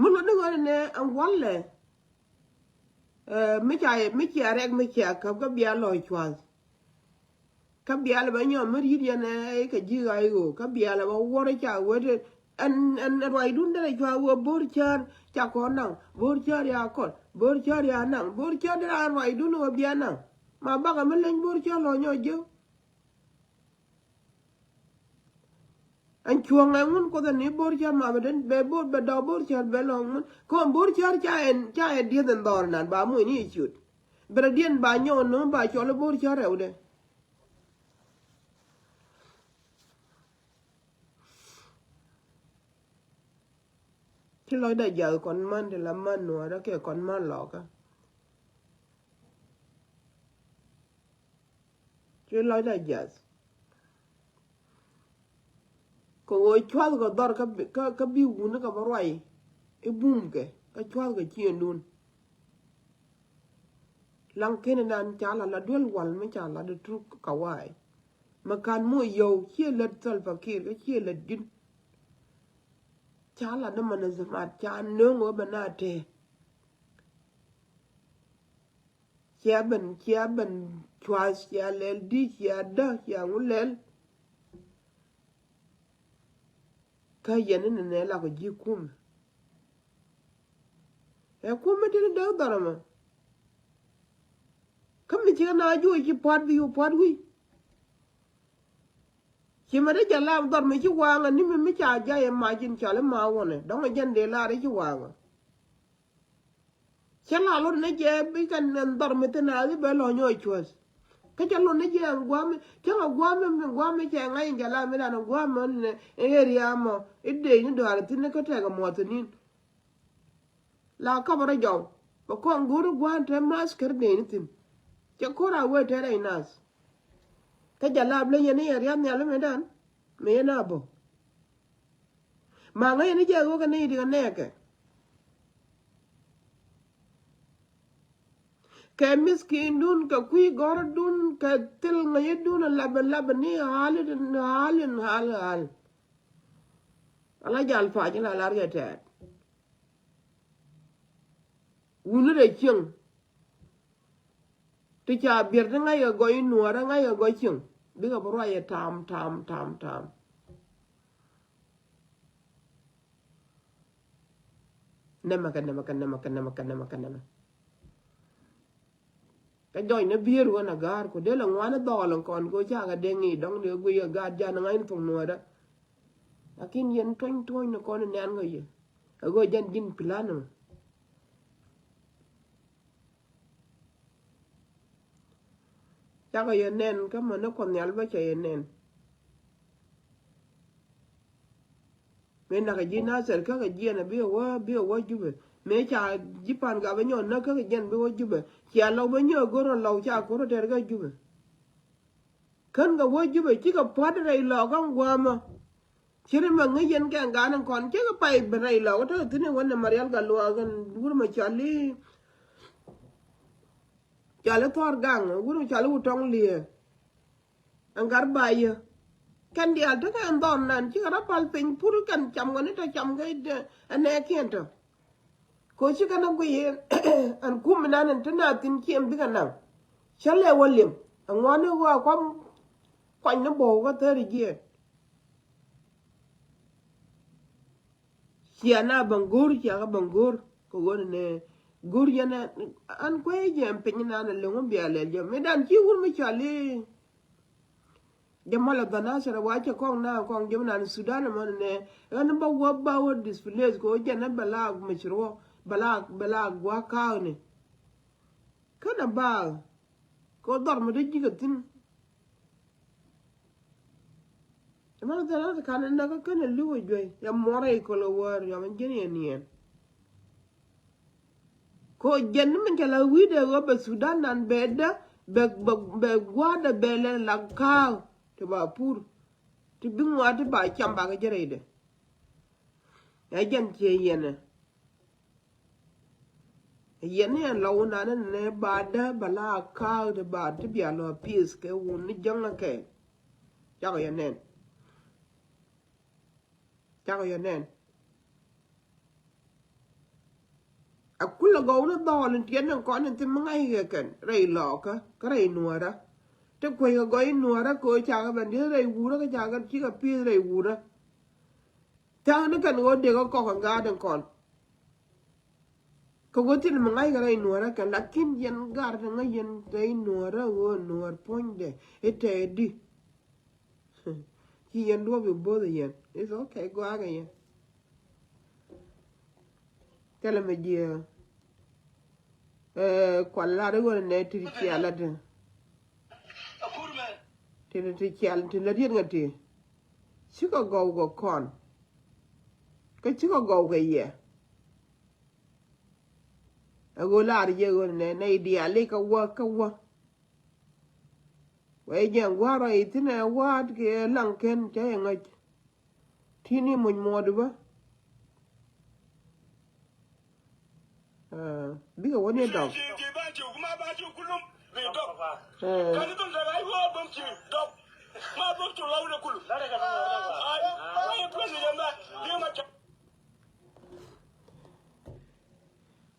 Mi lotdä ɣän nɛ ɛn walɛ. Eh, mi ca, mi cia rɛk mi cia käp kä bia lɔc cuath. Kä bial bɛ nyɔm mi ri̱t yɛn ɛ kɛ ji̱ ɣa̱c ɣöö kä bial bɛ wuɔr ca wet ɛn, ɛn ruacdun derɛ cua ɣöö bo̱r cär ca kɔn naŋ, bo̱r cär ya kɔn, bo̱r cär ya naŋ, bo̱r cär derɛ an ruacdun ɣöö bia naŋ. Ma bakɛ mi leny bo̱r cär lɔ nyɔ jiök. Ɛn cuɔ̱ŋ ɛ ŋun kuoth ɛn i̱ bo̱r cär ma bɛ den bɛ bo̱r bɛ dɔɔk bo̱r cär bɛ lɔ ŋun. Kɔn bo̱r cär ca ɛn, ca ɛn dieth ɛn dhɔr nan ba muc ni i̱ ciöt. Bɛ rɛ diɛn ba nyɔk ɛn no̱o̱ŋ ba cɔl i̱ bo̱r cär rɛwdɛ. Ci lɔcdä jath kɔn man ti la man nuɔɔrä kɛ kɔn man lɔkä. Ci lɔcdä jiath. Kɛ ɣöö cua̱thkɛ dhɔr kä bi, kä, kä bi wuni kɛ bä ruac i̱ bumkɛ kä cua̱thkɛ ciëŋdun. Laŋ kɛn inan ca la la duel wal mi ca la di truk kawaii. Mɛ kan mo yio̱w ciɛ lät Salva Kiir kä ciɛ lät ji̱n. Ca la di manazamat ca nööŋ ɣöö bɛ na tɛɛ. Cia ben, cia ben cua̱th, cia lɛl di, cia dä, cia ŋu lɛl. Kä yɛn ni nɛ la kɔ ji̱ kumɛ. Ɛ kumɛ ti ni dee dhɔr ɛmɔ. Kä mi ci kɛ na juɔc ci pua̱t bi yu pua̱t wi̱i̱. Ci mɛ dee jɛ lam dhɔr mi ci waŋä ni mi, mi ca jay ɛ mac in cɔl i̱ ma wunɛ dɔ̱ŋ ɛ jɛn dee lar i̱ ci waŋä. Cä la lot ni jɛ bi kɛn ɛn dhɔr mi thin a i̱ bɛ lɔ̱ny ɔ cuäth. Kä cä lot ni jɛ ɛn gua̱a̱m mi cä ŋa gua̱a̱m mi, gua̱a̱m mi cɛ ŋa̱c in jɛ la mi dan ɛn gua̱a̱m mi ɛn ɛ area mɔ i̱ dee ni dɔ̱a̱r thin ni kä tɛk ɛmɔ thin in. La kapɛ rɔ jɔw bɛ kɔn go̱o̱r i̱ gua̱a̱n te math kär dee ni thin. Cɛ ko̱r a wee te rɛy nath. Kä jɛ la bi lɛ yɛn i̱ yɛn riath nhial mi dan mi yɛn a bä. Ma ŋäcɛ ni jɛ ɣöö kɛ nɛy ti kɛ nɛɛkɛ. Kɛ mithkindun, kɛ kui̱ gɔ̱rɔ̱dun, kɛ thil ŋäcädun, lapɛ lapɛ ni halin halin hal hal. Ala jal pa̱c la lar kɛ tɛɛt. Wuni rɛ cieŋ. Ti ca biɛr ti ŋa̱c kɛ gɔc i̱ nuɔɔrä ŋa̱c kɛ gɔc cieŋ bikɛ bi ruac yɛ tam tam tam tam. Nɛmɛ kɛ nɛmɛ kɛ nɛmɛ kɛ nɛmɛ kɛ nɛmɛ kɛ nɛmɛ. Kä jɔc ni bier wä na ga̱a̱r ku dee la ŋuan i̱ dhɔɔl in kɔn kɛ ca kɛ dee ŋi̱i̱c dɔ̱ŋ dee guiy kɛ gaat jan ŋa̱c ni thok nuɔɔrä. Lakin yɛn tuɔ̱ny tuɔ̱ny ni kɔn in nɛn kɛ yɛ. Ɛ ɣöö jɛn ji̱n plan mɛ. Cakɔ yɛ nɛn kä män ni Kuɔth Nhial bä cɛ yɛ nɛn. Mëë nakɛ ji̱ Nathir kä kɛ jiɛn a bi a wä, bi a wä Jubɛ. Mëë ca ji̱ Pan Gap a nyɔk näk kä kɛ jiɛn bi wä Jubɛ. Cia Lɔw bä nyɔk go̱r a Lɔw ca ko̱r a tɛr kä Jubɛ. Kän kɛ wä Jubɛ cikɛ pua̱t rɛy Lɔw kä ŋuamä. Ci ri mɛ ŋäc yɛn kɛ ŋa̱n in kɔn cikɛ pay ben rɛy Lɔw kä tekɛ thi̱n in wä nɛ Marial Gatluak in wur mɛ cɔl i̱, cɔl i̱ Thɔr Gaŋ, wur mɛ cɔl i̱ Wutɔŋ Liee. Ɛn gat ba yä. Kɛn diaal tekɛ ɛn dhɔn nan cikɛ rɔ pal piny pur kɛn cam kɛn i̱ tɔ cam kɛ i̱ ɛnɛ kiɛn tɔ. Ko cikɛ na guiy ɛn kum inan ɛn te na thi̱n ciɛm bikɛ naŋ. Cä lɛ wä liŋ ɛŋuani ɣɔa kuam kuany ni bɔw kä thäri jiɛn. Cia na baŋ go̱o̱r, cia kä baŋ go̱o̱r kɛ ɣöö nɛ go̱o̱r yɛn ɛ an kuey jɛ ɛn piny nan ɛ leŋ wä bia lɛl jɛ mi dan ci wur mi cɔal i̱ jɛ mɔl ɛ dhɔn a cɛ rɛ wa cɛ kɔŋ na kɔŋ jɛ mi nan Sudan ɛmɔ nɛ ɣän bä wä ba wä displace kɛ ɣöö jɛn ɛ bɛ la micruɔ bɛ la bɛ la gua̱a̱k ka̱a̱k ni. Känɛ ba kɛ ɣöö dhɔr mi dee ji̱ kɛ thi̱n. Cɛ mɛn thil lat ka̱n in näk kä känɛ li̱w ɛ juey yɛ muɔrɛ i̱ köl ɛ wäär yɔm in ji̱n yɛ niɛn. Ko jɛn ni min cɛ la wi̱i̱dɛ ɣöö bɛ Sudan nan bɛ dä bɛ bɛ bɛ gua̱a̱dɛ bɛ lɛ la ka̱a̱k ti ba pur ti bi ŋua̱a̱t ti ba cam bakɛ jɛ rɛydɛ. Ɛ jɛn ciɛ yɛnɛ. Yɛn ni ɛn lɔ wun nanɛ nɛ ba dä ba la ka̱a̱k ti ba ti bia lɔ pi̱eth kɛ wun ni jäŋä kɛ. Cakɔ yɛ nɛn. Cakɔ yɛ nɛn. A kulɛ gɔw ni dhɔɔl in tiɛt ni kɔn in thim mi ŋa̱c kɛ kɛn rɛy lɔɔkä kä rɛy nuäärä. Ti kuec kɛ gɔc in nuäärä kɛ ɣöö cakɛ bɛn dieth rɛy wurä kä cakɛ cikɛ pi̱eth rɛy wurä. Tha̱a̱ŋ ni kɛn ɣöö dek kä kɔk in gaat in kɔn. Kɛ ɣöö thil mi ŋa̱c kɛ rɛy nuäärä kɛn lakin yɛn gaat in ŋäc yɛn rɛy nuäärä ɣöö nuäär puɔ̱nydɛ i̱ tɛɛdi. Ci yɛn duɔ̱p i̱ bo̱th yɛn. It's okay, gua̱a̱k yɛn. Thilɛ mi jiɛ kual lat i̱ ɣöö nɛ ti ciɛl lat. Ti ti ciɛl ti la riet ŋa ti. Cikɛ gɔw kɛ kɔn. Kä cikɛ gɔw kɛ yɛ. Ɛ ɣöö lar yɛ ɣöö nɛ nɛ i̱ diaal i̱ kä wä kä wä. Wee jɛn gua̱a̱r rɔ ithin ɛ wa̱a̱t kɛ laŋ kɛn cä yɛ ŋäc. Tini muc muɔɔdi bä. Bikɛ wä ni dɔk.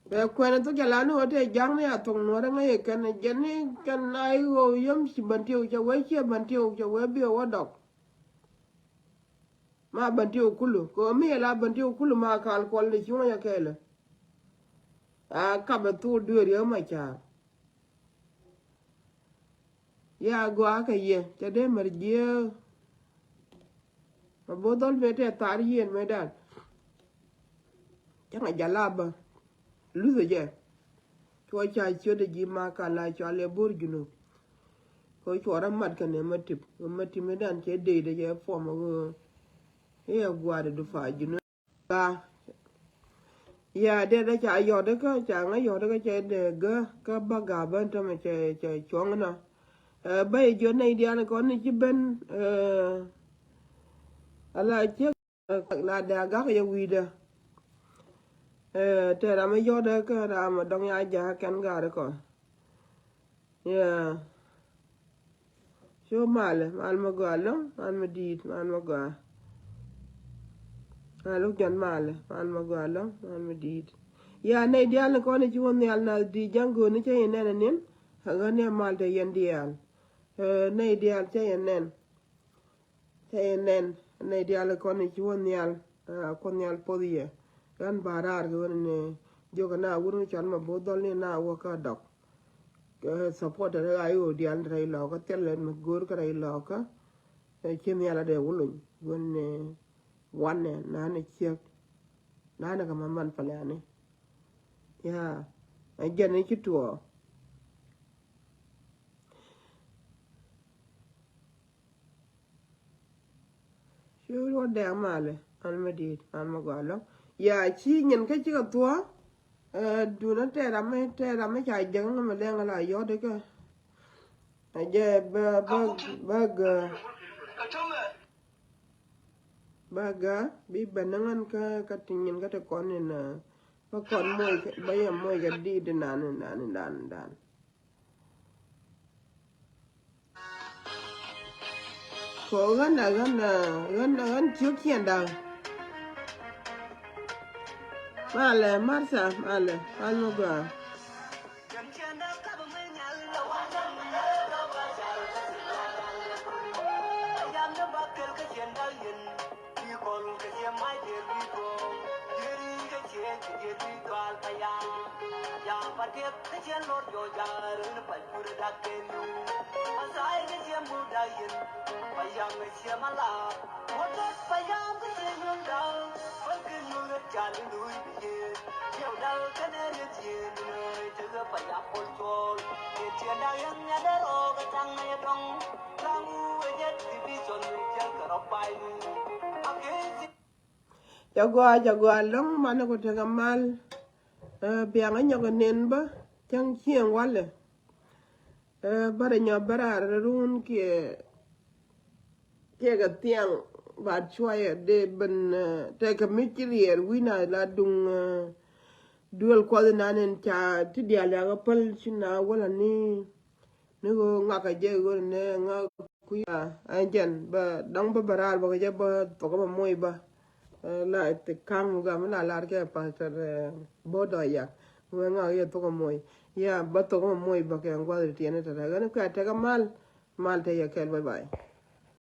Bɛ kuɛn thok jɛ lan ni ɣöö tɛ ja̱ŋ ni a thok nuɔrɛ ŋäc kɛn jɛn ni kɛn a i̱ ɣöö yäm ci bän tiw cɛ wee ciɛ bän tiw cɛ wee bi wä dɔk. Ma bän tiw kulu kɛ ɣöö mi yɛ la bän tiw kulu ma kal kuɔl ni cuŋä yɛ kɛɛlɛ. A kapɛ thok dueer yɛ ma ca̱a̱r. Ya gɔaa kɛ yɛ cɛ dee mɛr jiee. Ma bo̱o̱ dhɔl mëë tɛ thar yieen mëë dan. Cä ŋa jala bä luthɛ jɛ. Cuɔ ca ciötdɛ ji̱ ma ka la cɔal ɛ bo̱o̱r Junub. Kɛ cuɔ rɔ mat kɛnɛ ma tip ma tip mëë dan cɛ dee dɛ cɛ puɔm ɛ ɣöö i̱ ɛ gua̱a̱r ɛ dufa Junub. Ba ya dee dee ca yɔt kä ca ŋa yɔt kä cɛ dee gä kä ba gabä tämɛ cɛ cɛ cuɔ̱ŋ nɔ. Ɛ bä yɛ jiɔt nɛy diaal kɔn ni ci ben. Ɛ ala ciek la dee agak yɛ wi̱i̱dä. Ɛ tɛ ram mi yɔt kä ram mi dɔŋ ya ja̱a̱k kɛn gaari kɔn. Yeah. Cu malɛ, mal mi gɔaa ɛlɔ̱ŋ, mal mi di̱i̱t, mal mi gɔaa. Mal wuk jɔn malɛ, mal mi gɔaa ɛlɔ̱ŋ, mal mi di̱i̱t. Ya nɛy diaal ni kɔn i̱ ci wä nhial nath di̱i̱t ja̱ŋ gööni cä yɛ nɛn ɛ ni̱n. Ɛ ɣän ni mal te yɛn diaal. Ɛ nɛy diaal cä yɛ nɛn. Cä yɛ nɛn nɛy diaal kɔn i̱ ci wä nhial. Ɛ kuoth nhial poth yɛ. Ɣän ba raar kɛ ɣän ni jiök ɛ na wur ni cɔl ma bo̱o̱ dhɔl ni na wä kä dɔk. Kɛ support rɛ ɣa̱c ɣöö diaal rɛy lɔɔkä thilɛ mi go̱o̱r kä rɛy lɔɔkä. Ɛ ci nhial adɛ wuluny ɣän ni wanɛ nanɛ ciek. Nanɛ kɛ ma man paliani. Ya ɛ jɛn i̱ ci tuɔɔ. Cu ruɔt dɛk malɛ, an mi di̱i̱t, an mi gɔaa lɔ̱ŋ. Ya ci nyin kä cikɛ thuɔ̱ɔ̱. Ɛ duundä tɛɛr ram mi tɛɛr ram mi ca jäŋ mi lɛŋ la yɔt ikä. Ɛ jɛ bä bä bä gä. Bä gä bi bä näŋän kä kä ti nyin kä ti kɔn in. Bä kɔn moc bä yɛ moc kɛ di̱i̱t inan inan inan inan. Ko ɣän a ɣän a ɣän a ɣän tiökiɛn da̱ŋ. Malɛ Martha malɛ mal mi gɔaa. Cɛ gɔaa cɛ gɔaa lɔ̱ŋ manɛ ku tekɛ mal. Ɛ biaŋ ɛ nyɔk ɛ nen bä cäŋ cieŋ walɛ. Ɛ bärɛ nyɔ bärɛ a rɛ run kiɛ kiɛ kɛ thiaŋ ba cuayɛ dee ben. Ɛ tekɛ mi ci riɛɛr wi̱na la duŋ. Ɛ duel kuɔth inan in ca ti diaal yakɛ päl ci na wälä ni. Ni ɣöö ŋakɛ jɛ ɣöö nɛ ŋa kui̱ a ɛn jɛn bä dɔ̱ŋ bä bä raar bä kɛ jɛ bä thok bä moc bä. Ɛ la ti ka̱ŋ mi gam mi la lar kɛ pastor bä dɔ̱ yak ŋuɛ ŋak yɛ thok bä moc. Ya bä thok bä moc bä kɛ ŋuath ri tiɛn i̱ tɛtɛ ɣän kuɛ a tekɛ mal. Mal te yɛ kɛl, bye bye.